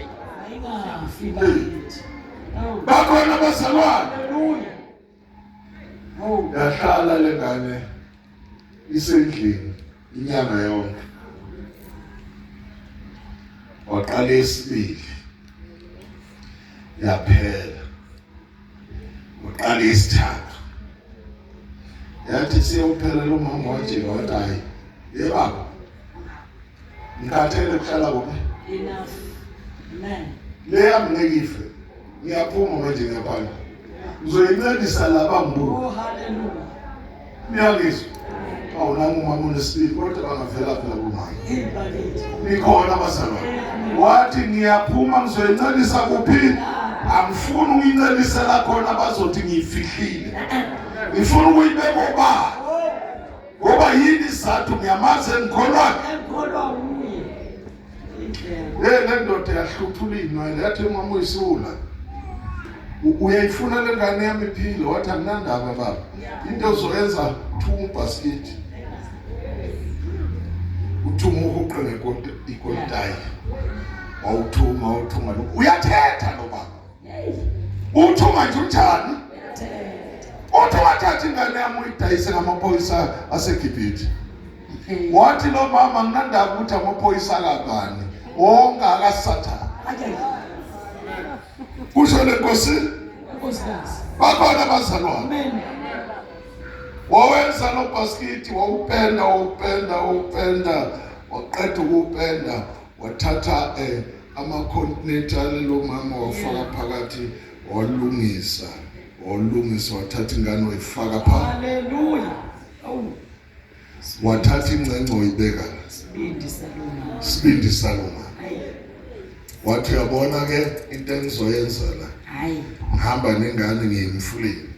Ayingafi. Ungafi bakithi. Bakhona abazalwane. Hallelujah. Oh. Yahlala lengane isendlini inyanga yonke. Waqala esibili. Yaphela. Waqala isithathu. Yathi siyophela lo mama wajika wathi hayi yebaba ngikhathele kuhlala kuphi Enough. Amen. le yami ngeke ife ngiyaphuma manje ngiyaphandle ngizoyincedisa laba ngibuka Oh hallelujah. niyangizwa awu nangu umama unesibili kodwa bangavela phela kumama Hey bakithi. nikhona bazalwane wathi ngiyaphuma ngizoyincelisa kuphi angifuni ukuyincelisela khona bazothi ngiyifihlile ngifuna ukuyibeka obala ngoba yini isizathu ngiyamazi engikholwayo Engikholwa uye. Inhle. Le le ndoda yahluthula iy'nwele yathi umama uyisiwula uyayifuna le ngane yami iphile wathi anginandaba baba into ozoyenza thunga ubhasikidi uthunga uhuqe ngekotayi wawuthunga wawuthunga lo uyathetha lo baba uthunga nje unjani uthi wathatha ingane yami uyidayise ngamaphoyisa aseGibhithe wathi lo mama nginandaba ukuthi amaphoyisa akabani wonke akasathane kusho le nkosi bakhona abazalwane wawenza lo bhasikiti wawupenda wawupenda wawupenda waqeda ukuwupenda wathatha eh, ama-continental lo mama wafaka phakathi walungisa walungisa wathatha ingane wayifaka phakathi Hallelujah. Oh, wathatha ingcengce wayibeka la sibindi saloma. sibindi saloma Hayi. wathi uyabona ke into engizoyenza la Hayi. ngihamba nengane ngiyemfuleni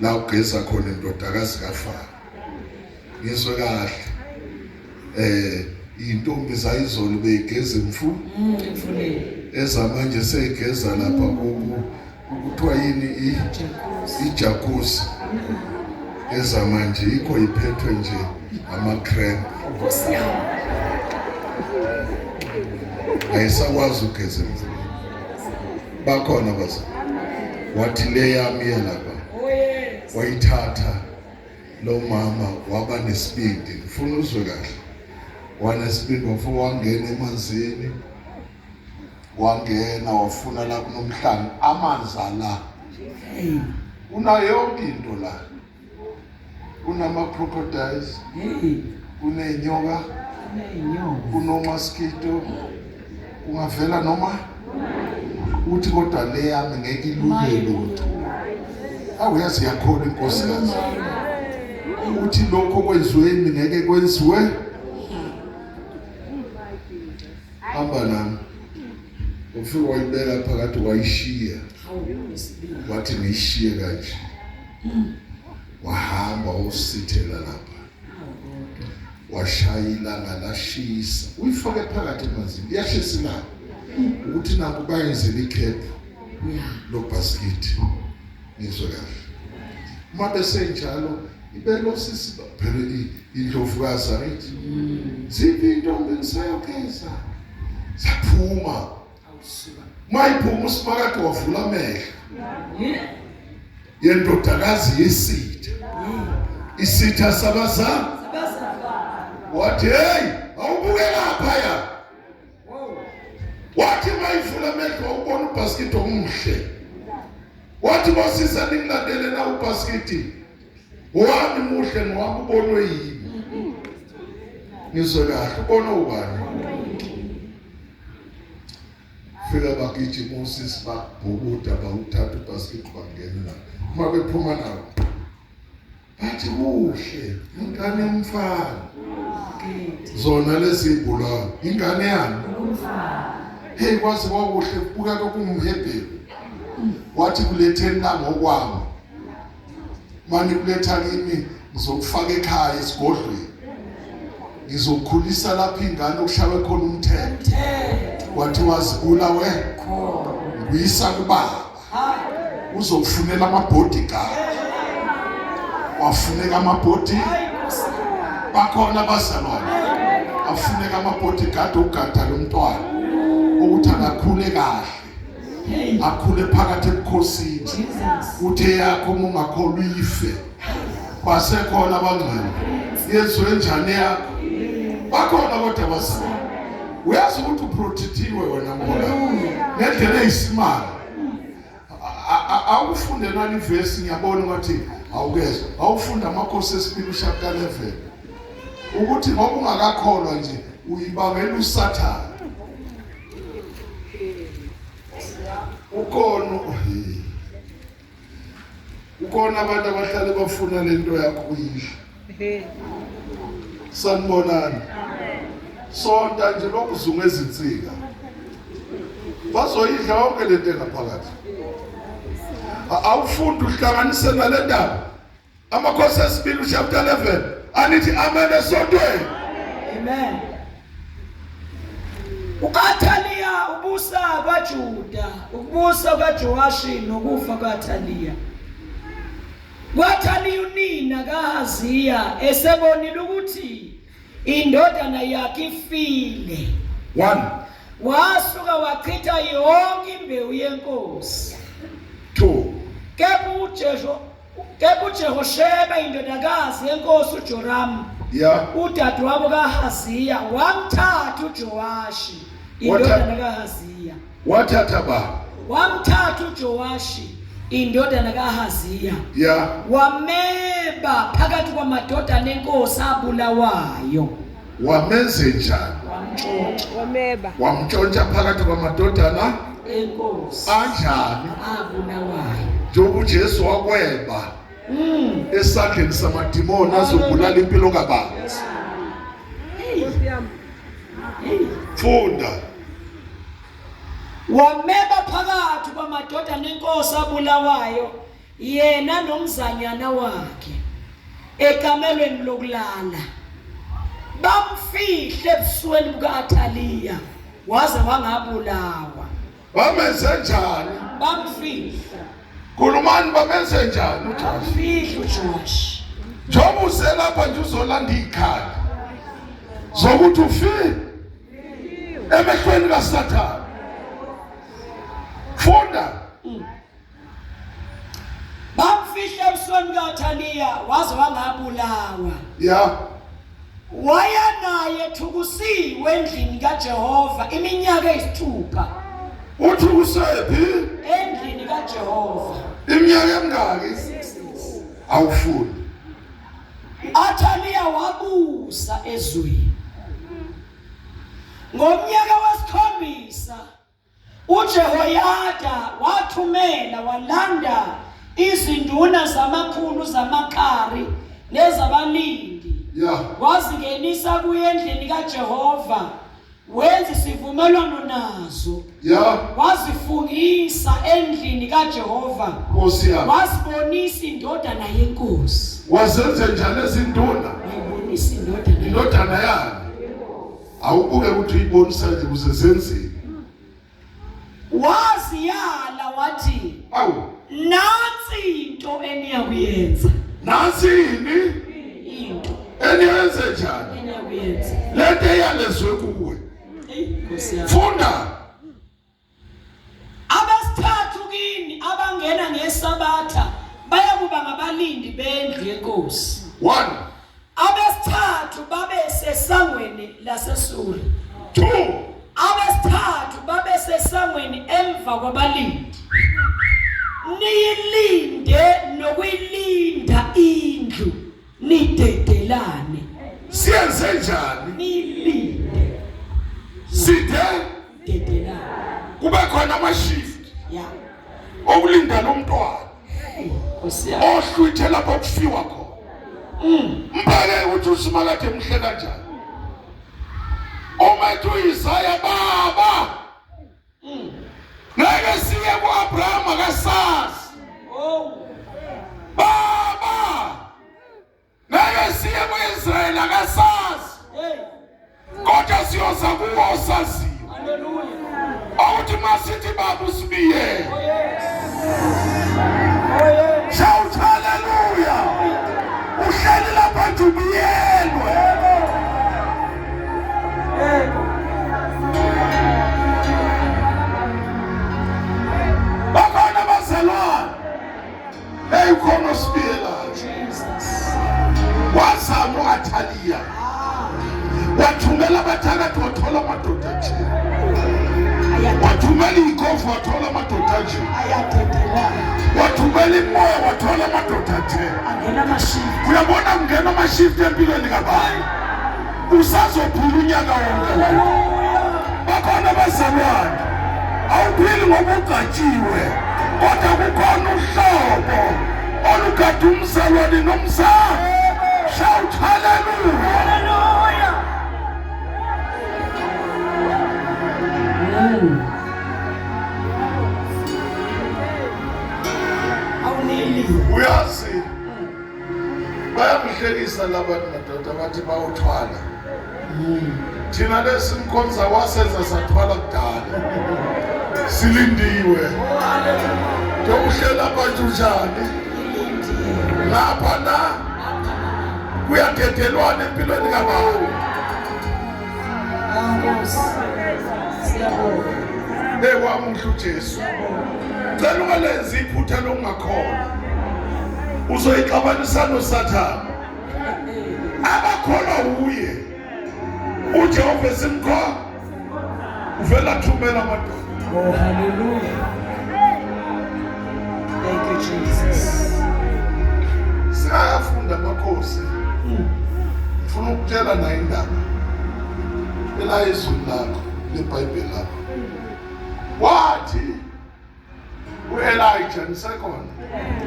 la ugeza khona indodakazi kaFaro ngizwe kahle eh intombi zayizolo beyigeza emfuleni Emfuleni. ezamanje seyigeza lapha ku kuthiwa yini ijacuzzi ezamanje yikho iphethwe nje ama-cramp Nkosi yami. ayisakwazi ukugeza emfuleni bakhona baza wathi le yami yelapha Oh yes. wayithatha lo mama waba nesibindi ngifuna uzwe kahle wanesibindi wafuna wangena emanzini wangena wafuna la kunomhlanga amanzi ala Hey. unayo yonke into la kunama crocodiles Hey. kuney'nyoka Kuney'nyoka. kunomaskito kungavela noma uthi kodwa le yami ngeke ilunye lutho awu yazi yakhona inkosikazi uthi lokho kwenziwe yimi ngeke kwenziwe hamba nami ufike wayibeka phakathi wayishiya Hawu isibindi. wathi ngiyishiye kanje wahamba wosithela lapha washaya ilanga lashisa uyifake phakathi emanzini liyashisa ilanga ukuthi nakho bayenzele ikhephu Yeah. lobhasikiti ngizwe kahle uma besenjalo ibelosisi phela indlovukazi angithi ziphi intombi ngisayogeza saphuma Awusuka. mayiphuma usimakade wavula amehlo Yeah. yendodakazi yesitha isitha sabazali Sabazalwane. wathi hey awubuke lapha ya Wow. wathi mayivula amehlo wawubona ubhasikiti omuhle wathi bosisa ningilandele na ubhasikiti wami muhle ngowami ubonwe yimi ngizwe kahle ubonwe ubani fika bagijima osisi babhukuda bawuthatha ubhasikiti bangena nawo uma bephuma nawo bathi kuhle ingane yomfana zona lezi ibulawa ingane yami hey kwaze kwakuhle kubuka kokungumhebhelu wathi kuletheni la ngokwami mani kuletha kimi ngizokufaka ekhaya esigodlweni ngizokhulisa lapha ingane okushawe khona umthetho Mthetho. wathi wazibula we Khona. ngiyisa kubaba Ha. uzokufunela ama-bodyguard wafuneka amabhodi Hayi Nkosi yami. bakhona abazalwane afuneka ama-bodyguard okugada lo mntwana Ukuthi akakhule kahle. Akhule phakathi ebukhosini. Uthe yakho uma ungakholwa ife. Basekhona abangcwele. Yenziwe njani yakho? Bakhona kodwa abazalwane. Uyazi ukuthi uprotectiwe wena ngoba ngendlela eyisimanga. Awufunde nani ivesi ngiyabona ngathi awukezwa. Awufunda amakhosi esibili chapter 11. Ukuthi ngoba ungakakholwa nje uyibangela uSathane. Ukhona Ukhona abantu abahlale bafuna lento yakho uyidle. Sanibonani. Sonta nje lokuzungeza insika. Bazoyidla yonke lento engaphakathi. Awufundi uhlanganise nale ndaba. Amakhosi esibili chapter 11 anithi amen esontweni. Amen. UAthaliya ubusa kwaJuda, ukubusa kwaJowashi nokufa kwaAthaliya. KwaAthaliya unina kaAhaziya esebonile ukuthi indodana yakhe ifile. 1 Wasuka wachitha yonke imbewu yenkosi. 2 Kepha uJehu Kepha uJehosheba indodakazi yenkosi uJoramu yeah udadewabo kaAhaziya wamthatha uJowashi indodana kaAhaziya wathatha ba wamthatha uJowashi indodana kaAhaziya yeah wameba phakathi kwamadodana enkosi abulawayo wamenze njani wamntshontsha wameba wamntshontsha phakathi kwamadodana enkosi anjani abulawayo njengoba uJesu wakweba esandleni samadimoni azobulala impilo kababa Nkosi yami funda wameba phakathi kwamadodana enkosi abulawayo yena nomzanyana wakhe ekamelweni lokulala bamfihle ebusweni buka-Athaliya waze wangabulawa. Bamenze njani? Bamfihla. Khulumani, bamenze njani uJosh? Bamfihla uJosh. Njengoba uselapha nje uzolanda izikhali zokuthi ufile emehlweni kaSathane. Funda. Bamfihla ebusweni bukaAthaliya waze wangabulawa. Ya. Waya naye thukusiwe endlini kaJehova iminyaka eyisithupha. Uthi usephi? Endlini kaJehova. Iminyaka emingaki? Awufuni. Athaliya wabusa ezweni. Ngomnyaka wesikhombisa UJehoyada wathumela walanda izinduna zamakhulu zamaKari nezabalindi Yeah. wazingenisa kuye endlini kaJehova wenza isivumelwano nazo Yeah. wazifungisa endlini kaJehova Nkosi yami. wazibonisa indodana yenkosi Wazenze njani ezinduna? wayibonisa indodana Indodana yani. Awubuke ukuthi uyibonisa nje ukuze zenzile. Waziyala wathi, Awu, nansi into eniyakuyenza. Nansi ini? Into eniyenze njani? Eniyakuyenza. Lento eyalezwe kuwe. Ey, Nkosi yami. Funda. Abesithathu kini abangena ngesabatha bayakuba ngabalindi bendlu yenkosi. 1 Abesithathu babe sesangweni laseSuri. 2 Abesithathu babe sesangweni emva kwabalindi. Niyilinde nokuyilinda indlu nidedelane. Siyenze njani? Niyilinde. Side Dedelane. Kube khona ama shift. Yeah. Okulinda lo mntwana. Nkosi yami. Ohlwithe lapho kufiwa khona. Mbheke ukuthi uSimakade muhle kanjani. Uma ethi uIsaya baba. Ngeke siye kuAbraham akasazi. Oh. Baba. Ngeke siye ku-Israyeli akasazi. Kodwa siyoza kuwo osaziyo. Hallelujah. Okuthi masithi baba usibiyele. Oh yes. Oh yes. Shout hallelujah. Uhleli lapha nje ubiyelwe. Yebo. iy'ntethe wathola amadoda nje, wathumela iy'khovu wathola amadoda nje, wathumela imoya wathola amadoda nje. Uyabona kungena amashift empilweni kabani, usazophula unyaka wonke. Bakhona abazalwane awuphili ngoba ugcatshiwe, kodwa kukhona uhlobo olugada umzalwane nomzali. Shout hallelujah. Hallelujah. Awuneli. Uyazi bayamhlekisa labantu madoda bathi bawuthwala. Thina lesimkhonza wasenza sathwala kudala. Silindiwe. Njengokuhlela abantu njani? Ngapha na kuyadedelwana empilweni kabani. Nkosi. Siyabonga. Hey wamuhle uJesu. Cela ungalenzi iphutha lokungakholwa. Uzoyixabanisa noSathane. Abakholwa uye. uJehova simkho uvela thumela amadoda. Oh hallelujah. Thank you Jesus. Singafunda amakhosi. Ngifuna ukutshela nayo indaba. Ela izwi lakho leBhayibheli lakho. Wathi uElijah nisekhona.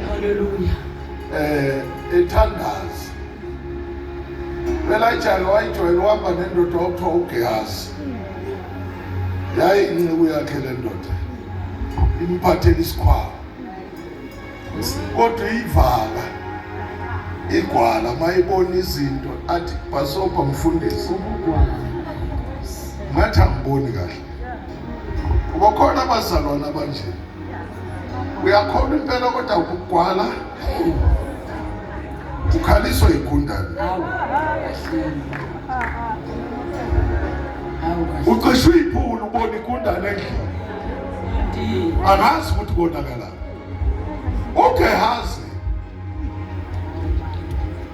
Hallelujah. Ethandaza. uElijah wayijwayele uhamba nendoda okuthiwa uGehazi. Yayi inceku yakhe le ndoda. Imphathela isikhwama. Kodwa ivala igwala mayibona izinto athi bhasobha mfundisi. Ngathi angiboni kahle. Kuba khona abazalwane abanje. Uyakholwa impela kodwa ukugwala ukhaliswa igundane. Ucishwe iphulu ubona igundane endlini. Angazi ukuthi konakalaphi. uGehazi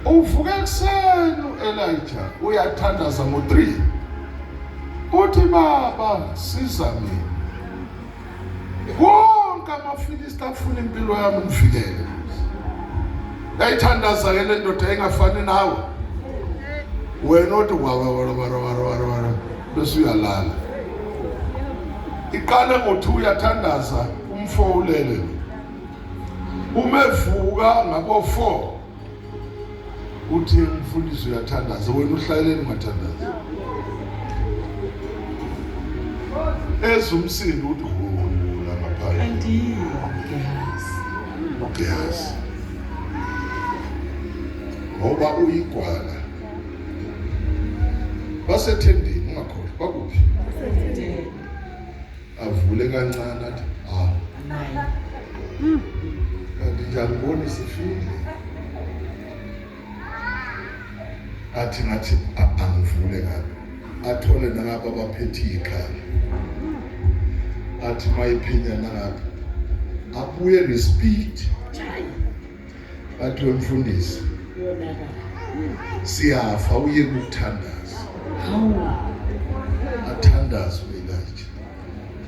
uvuka ekuseni uElijah uyathandaza ngo-3 uthi baba siza mina wonke amaFilisti afuna impilo yami ngivikele. Yayithandaza ke le ndoda engafani nawe wena othi wawawawawawawa bese uyalala. Iqale ngo-2 uyathandaza umfo ulele, umevuka ngabo-4 uthi umfundisi uyathandaza, wena uhlaleleni ungathandazi. Eza umsindo uthi hula ngaphandle uGehazi ngoba uyigwala. Basethendeni ungakhohlwa bakuphi, avule kancane athi ah kanti nje angiboni sifile. Athi ngathi angivule ngabe athole nangapha abaphethe ikhala, athi mayiphinya nangapha abuye ngespeed athi wemfundisi siyafa uye kukuthandaza. Athandaze uElijah,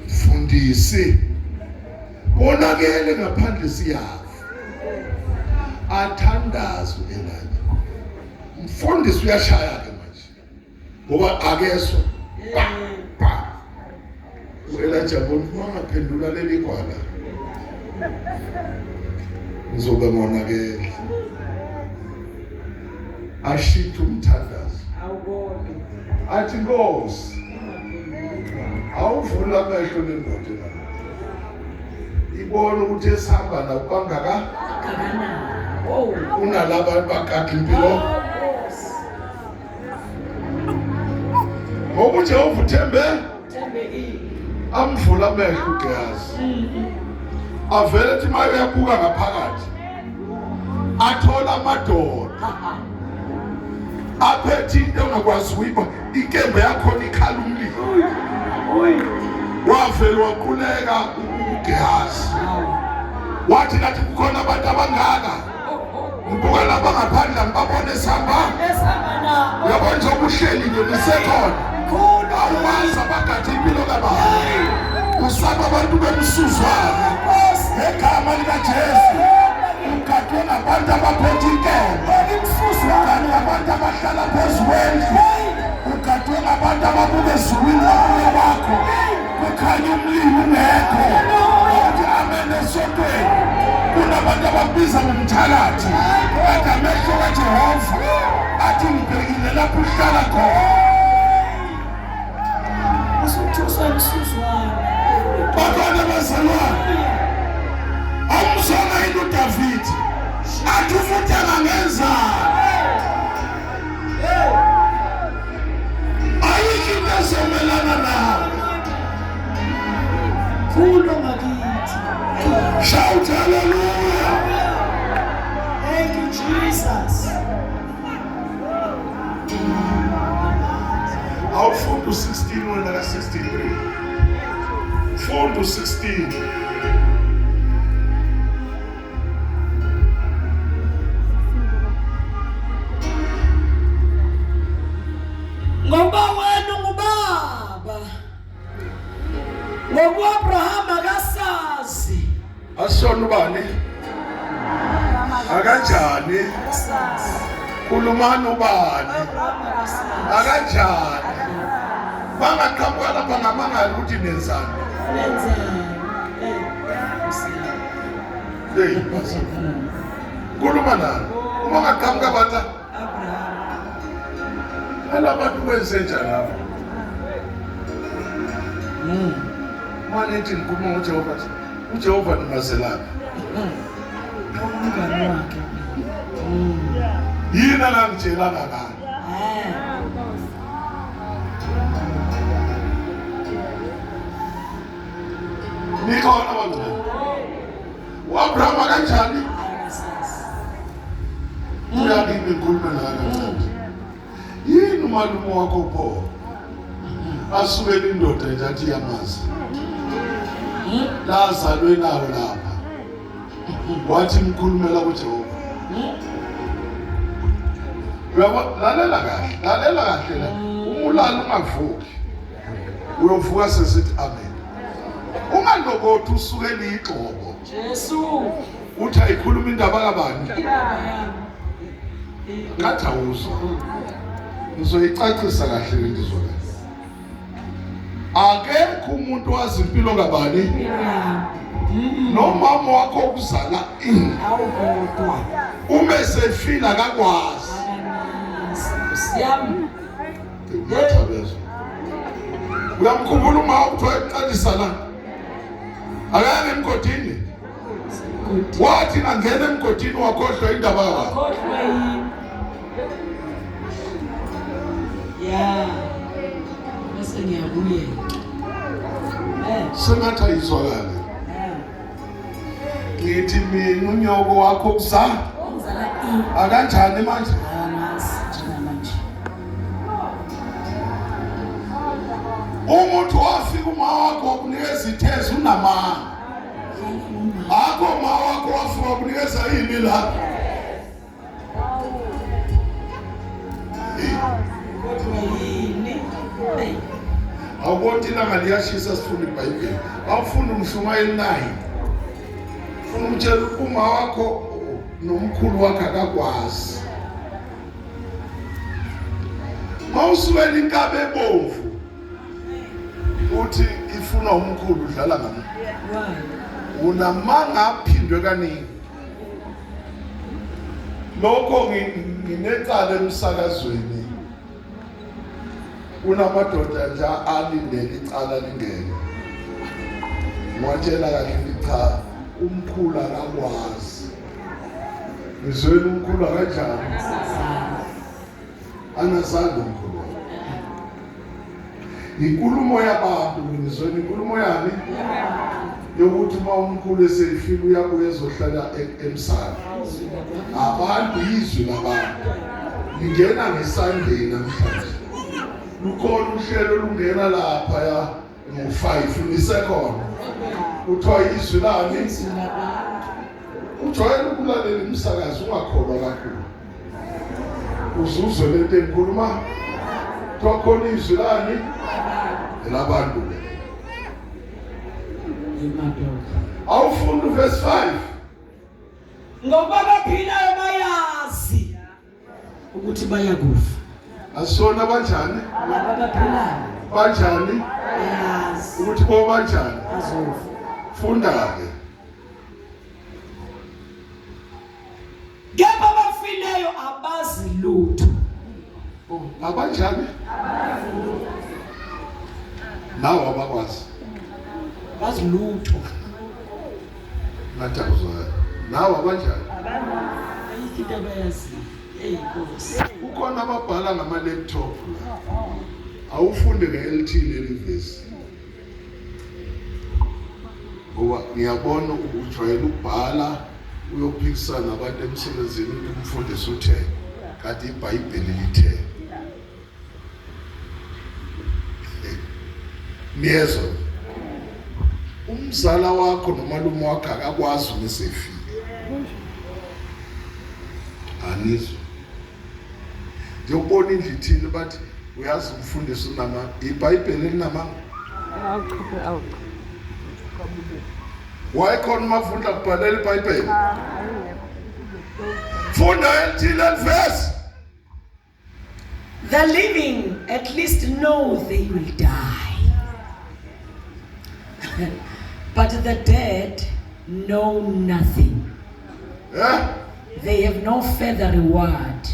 mfundisi konakele ngaphandle siyafa. Athandaze uElijah, mfundisi uyashaya ke manje ngoba akezwa pa pa. uElijah bona wangaphendula leli gwala ngizobe ngonakele. Ashithe umthandazo athi Nkosi awuvula amehlo lendoda la ibona ukuthi esihamba nabo bangaka kunalaba bagada impilo ngoba uJehova uthembe amvula amehlo uGehazi avele ethi maye uyabuka ngaphakathi athola amadoda aphethe into engakwazi ukuyibona, inkemba yakhona ikhala umlilo. Wavele waquleka uGehazi wathi ngathi kukhona abantu abangaka ngibuka laba ngaphandle ngibabone esihamba. Uyabona nje ubuhleli nje nisekhona. emsuzwane ngegama likaJesu. Ugadwe ngabantu abaphethe inkemba, ugadwe ngabantu abahlala phezu kwendlu, ugadwe ngabantu ababuka ezulwini babuye kwakho kukhanya umlilo ungekho. Wathi amen esontweni. Kunabantu abakubiza ngomthakathi, kodwa amehlo kaJehova athi ngibhekile lapho uhlala khona. Usuthuswa emsuzwane. Bantwana bazalwane, awumzwanga yini uDavide athi umuntu angangenzani? Ayikho into ezomelana nawe. Kulo ngakithi. Shout hallelujah. Thank you Jesus. Awufunda u-16 wena ka-63. Funda u-16. Ngoba wena ungubaba. Ngoku-Abrahama akasazi. Asona ubani? Akanjani? Khulumani ubani? Akanjani? Bangaqhamuka lapha ngamangala ukuthi nenzani. Nenzani? Hey, khuluma nani? Uma ngaqhamuka batha Alabantu kwenze njani lapha? Uma nithi nikhuluma ngoJehova nje, uJehova nimazelaphi? Umngani wakhe. Yini angangitshelanga ngayo? Nikhona bangcwele. U-Abrahama kanjani? Uyakimi ngikhulume nawe kancane. Yini umalume wakho pho? Asukele indoda nje athi iyamazi. Lazalwe nawo lapha. Wathi mkhulumela kuJehova. Uyabo lalela kahle, lalela kahle la. Uma ulala ungavuki. Uyovuka sesithi amen. Ungalokothi usukele igxobo. Jesu. Uthi ayikhuluma indaba kabani? Ngathi awuzwa. Ngizoyicacisa kahle le nto la. Akekho umuntu wazi impilo kabani? Nomama wakho okuzala Awukodwa. uma esefila akakwazi. Siyami. Uyathabezwa. Uyamkhumbula uma kuthiwa eqalisa la. Akayanga emgodini. Wathi angena emgodini wakhohlwa indaba yakhe. Khohlwe yini? Ya. Bese ngiyabuyela. Eh. Sengathi ayizwakale. Eh. Ngithi mina unyoko wakho kuzala. Ongizala ini? Akanjani manje? Angazi njengamanje. Umuntu wafika uma wakho wakunikeza ithezi unamanga. Akho uma wakho wafika wakunikeza ini la? Kodwa yini? Hey. Awubona ilanga liyashisa sifuna iBhayibheli. Awufuni umshumayeli naye. Ufuna umtshela uma wakho nomkhulu wakhe akakwazi. Mawusukela inkabe ebomvu uthi ifuna umkhulu udlala ngami. Why? Unamanga aphindwe kaningi. Lokho nginecala emsakazweni. Kunamadoda nje alindele icala lingene. Ngiwatshela kahle ngithi cha umkhulu akakwazi. Ngizwela umkhulu akanjani? Anazange umkhulu wakhe. Inkulumo yabantu ngizwela inkulumo yani yokuthi uma umkhulu esefile uyabuya ezohlala emsamo. Abantu izwi labantu lingena ngesandleni namhlanje. Lukhona uhlelo olungena lapha ya ngo-5 nisekhona. Kuthiwa izwi lani? Ujwayele ukulalela umsakazo ungakholwa kakhulu. Uzuzwe lento engikhuluma. Kuthiwa khona izwi lani? Elabantu. Emadoda. Awufunda uverse 5. Ngokuba abaphilayo bayazi ukuthi bayakufa. Asona banjani? Laba abaphilayo Banjani? bayazi Ukuthi bo banjani? bazofa. Funda ke. Kepha abafileyo abazi lutho. Abanjani? Nawo abakwazi. Bazi lutho. Ngathi akuzwakali. Nawo abanjani? Ayikho into abayaziyo. Eyi Nkosi. Kukhona ababhala ngama laptop la. Awufunde nge-LT leli vesi. Ngoba ngiyabona ujwayele ukubhala uyophikisana nabantu emsebenzini ukuthi umfundisi uthe kanti iBhayibheli lithe. Niyezwa? Umzala wakho nomalume wakho akakwazi uma esefile. Anizwa? Ngiyobona indlu ithile bathi uyazi umfundisi unama iBhayibheli elinamanga. Awu cha, awu cha. Wayekhona umafunda kubhalela iBhayibheli. Funda elithile verse. The living at least know they will die. But the dead know nothing. Eh? They have no further reward.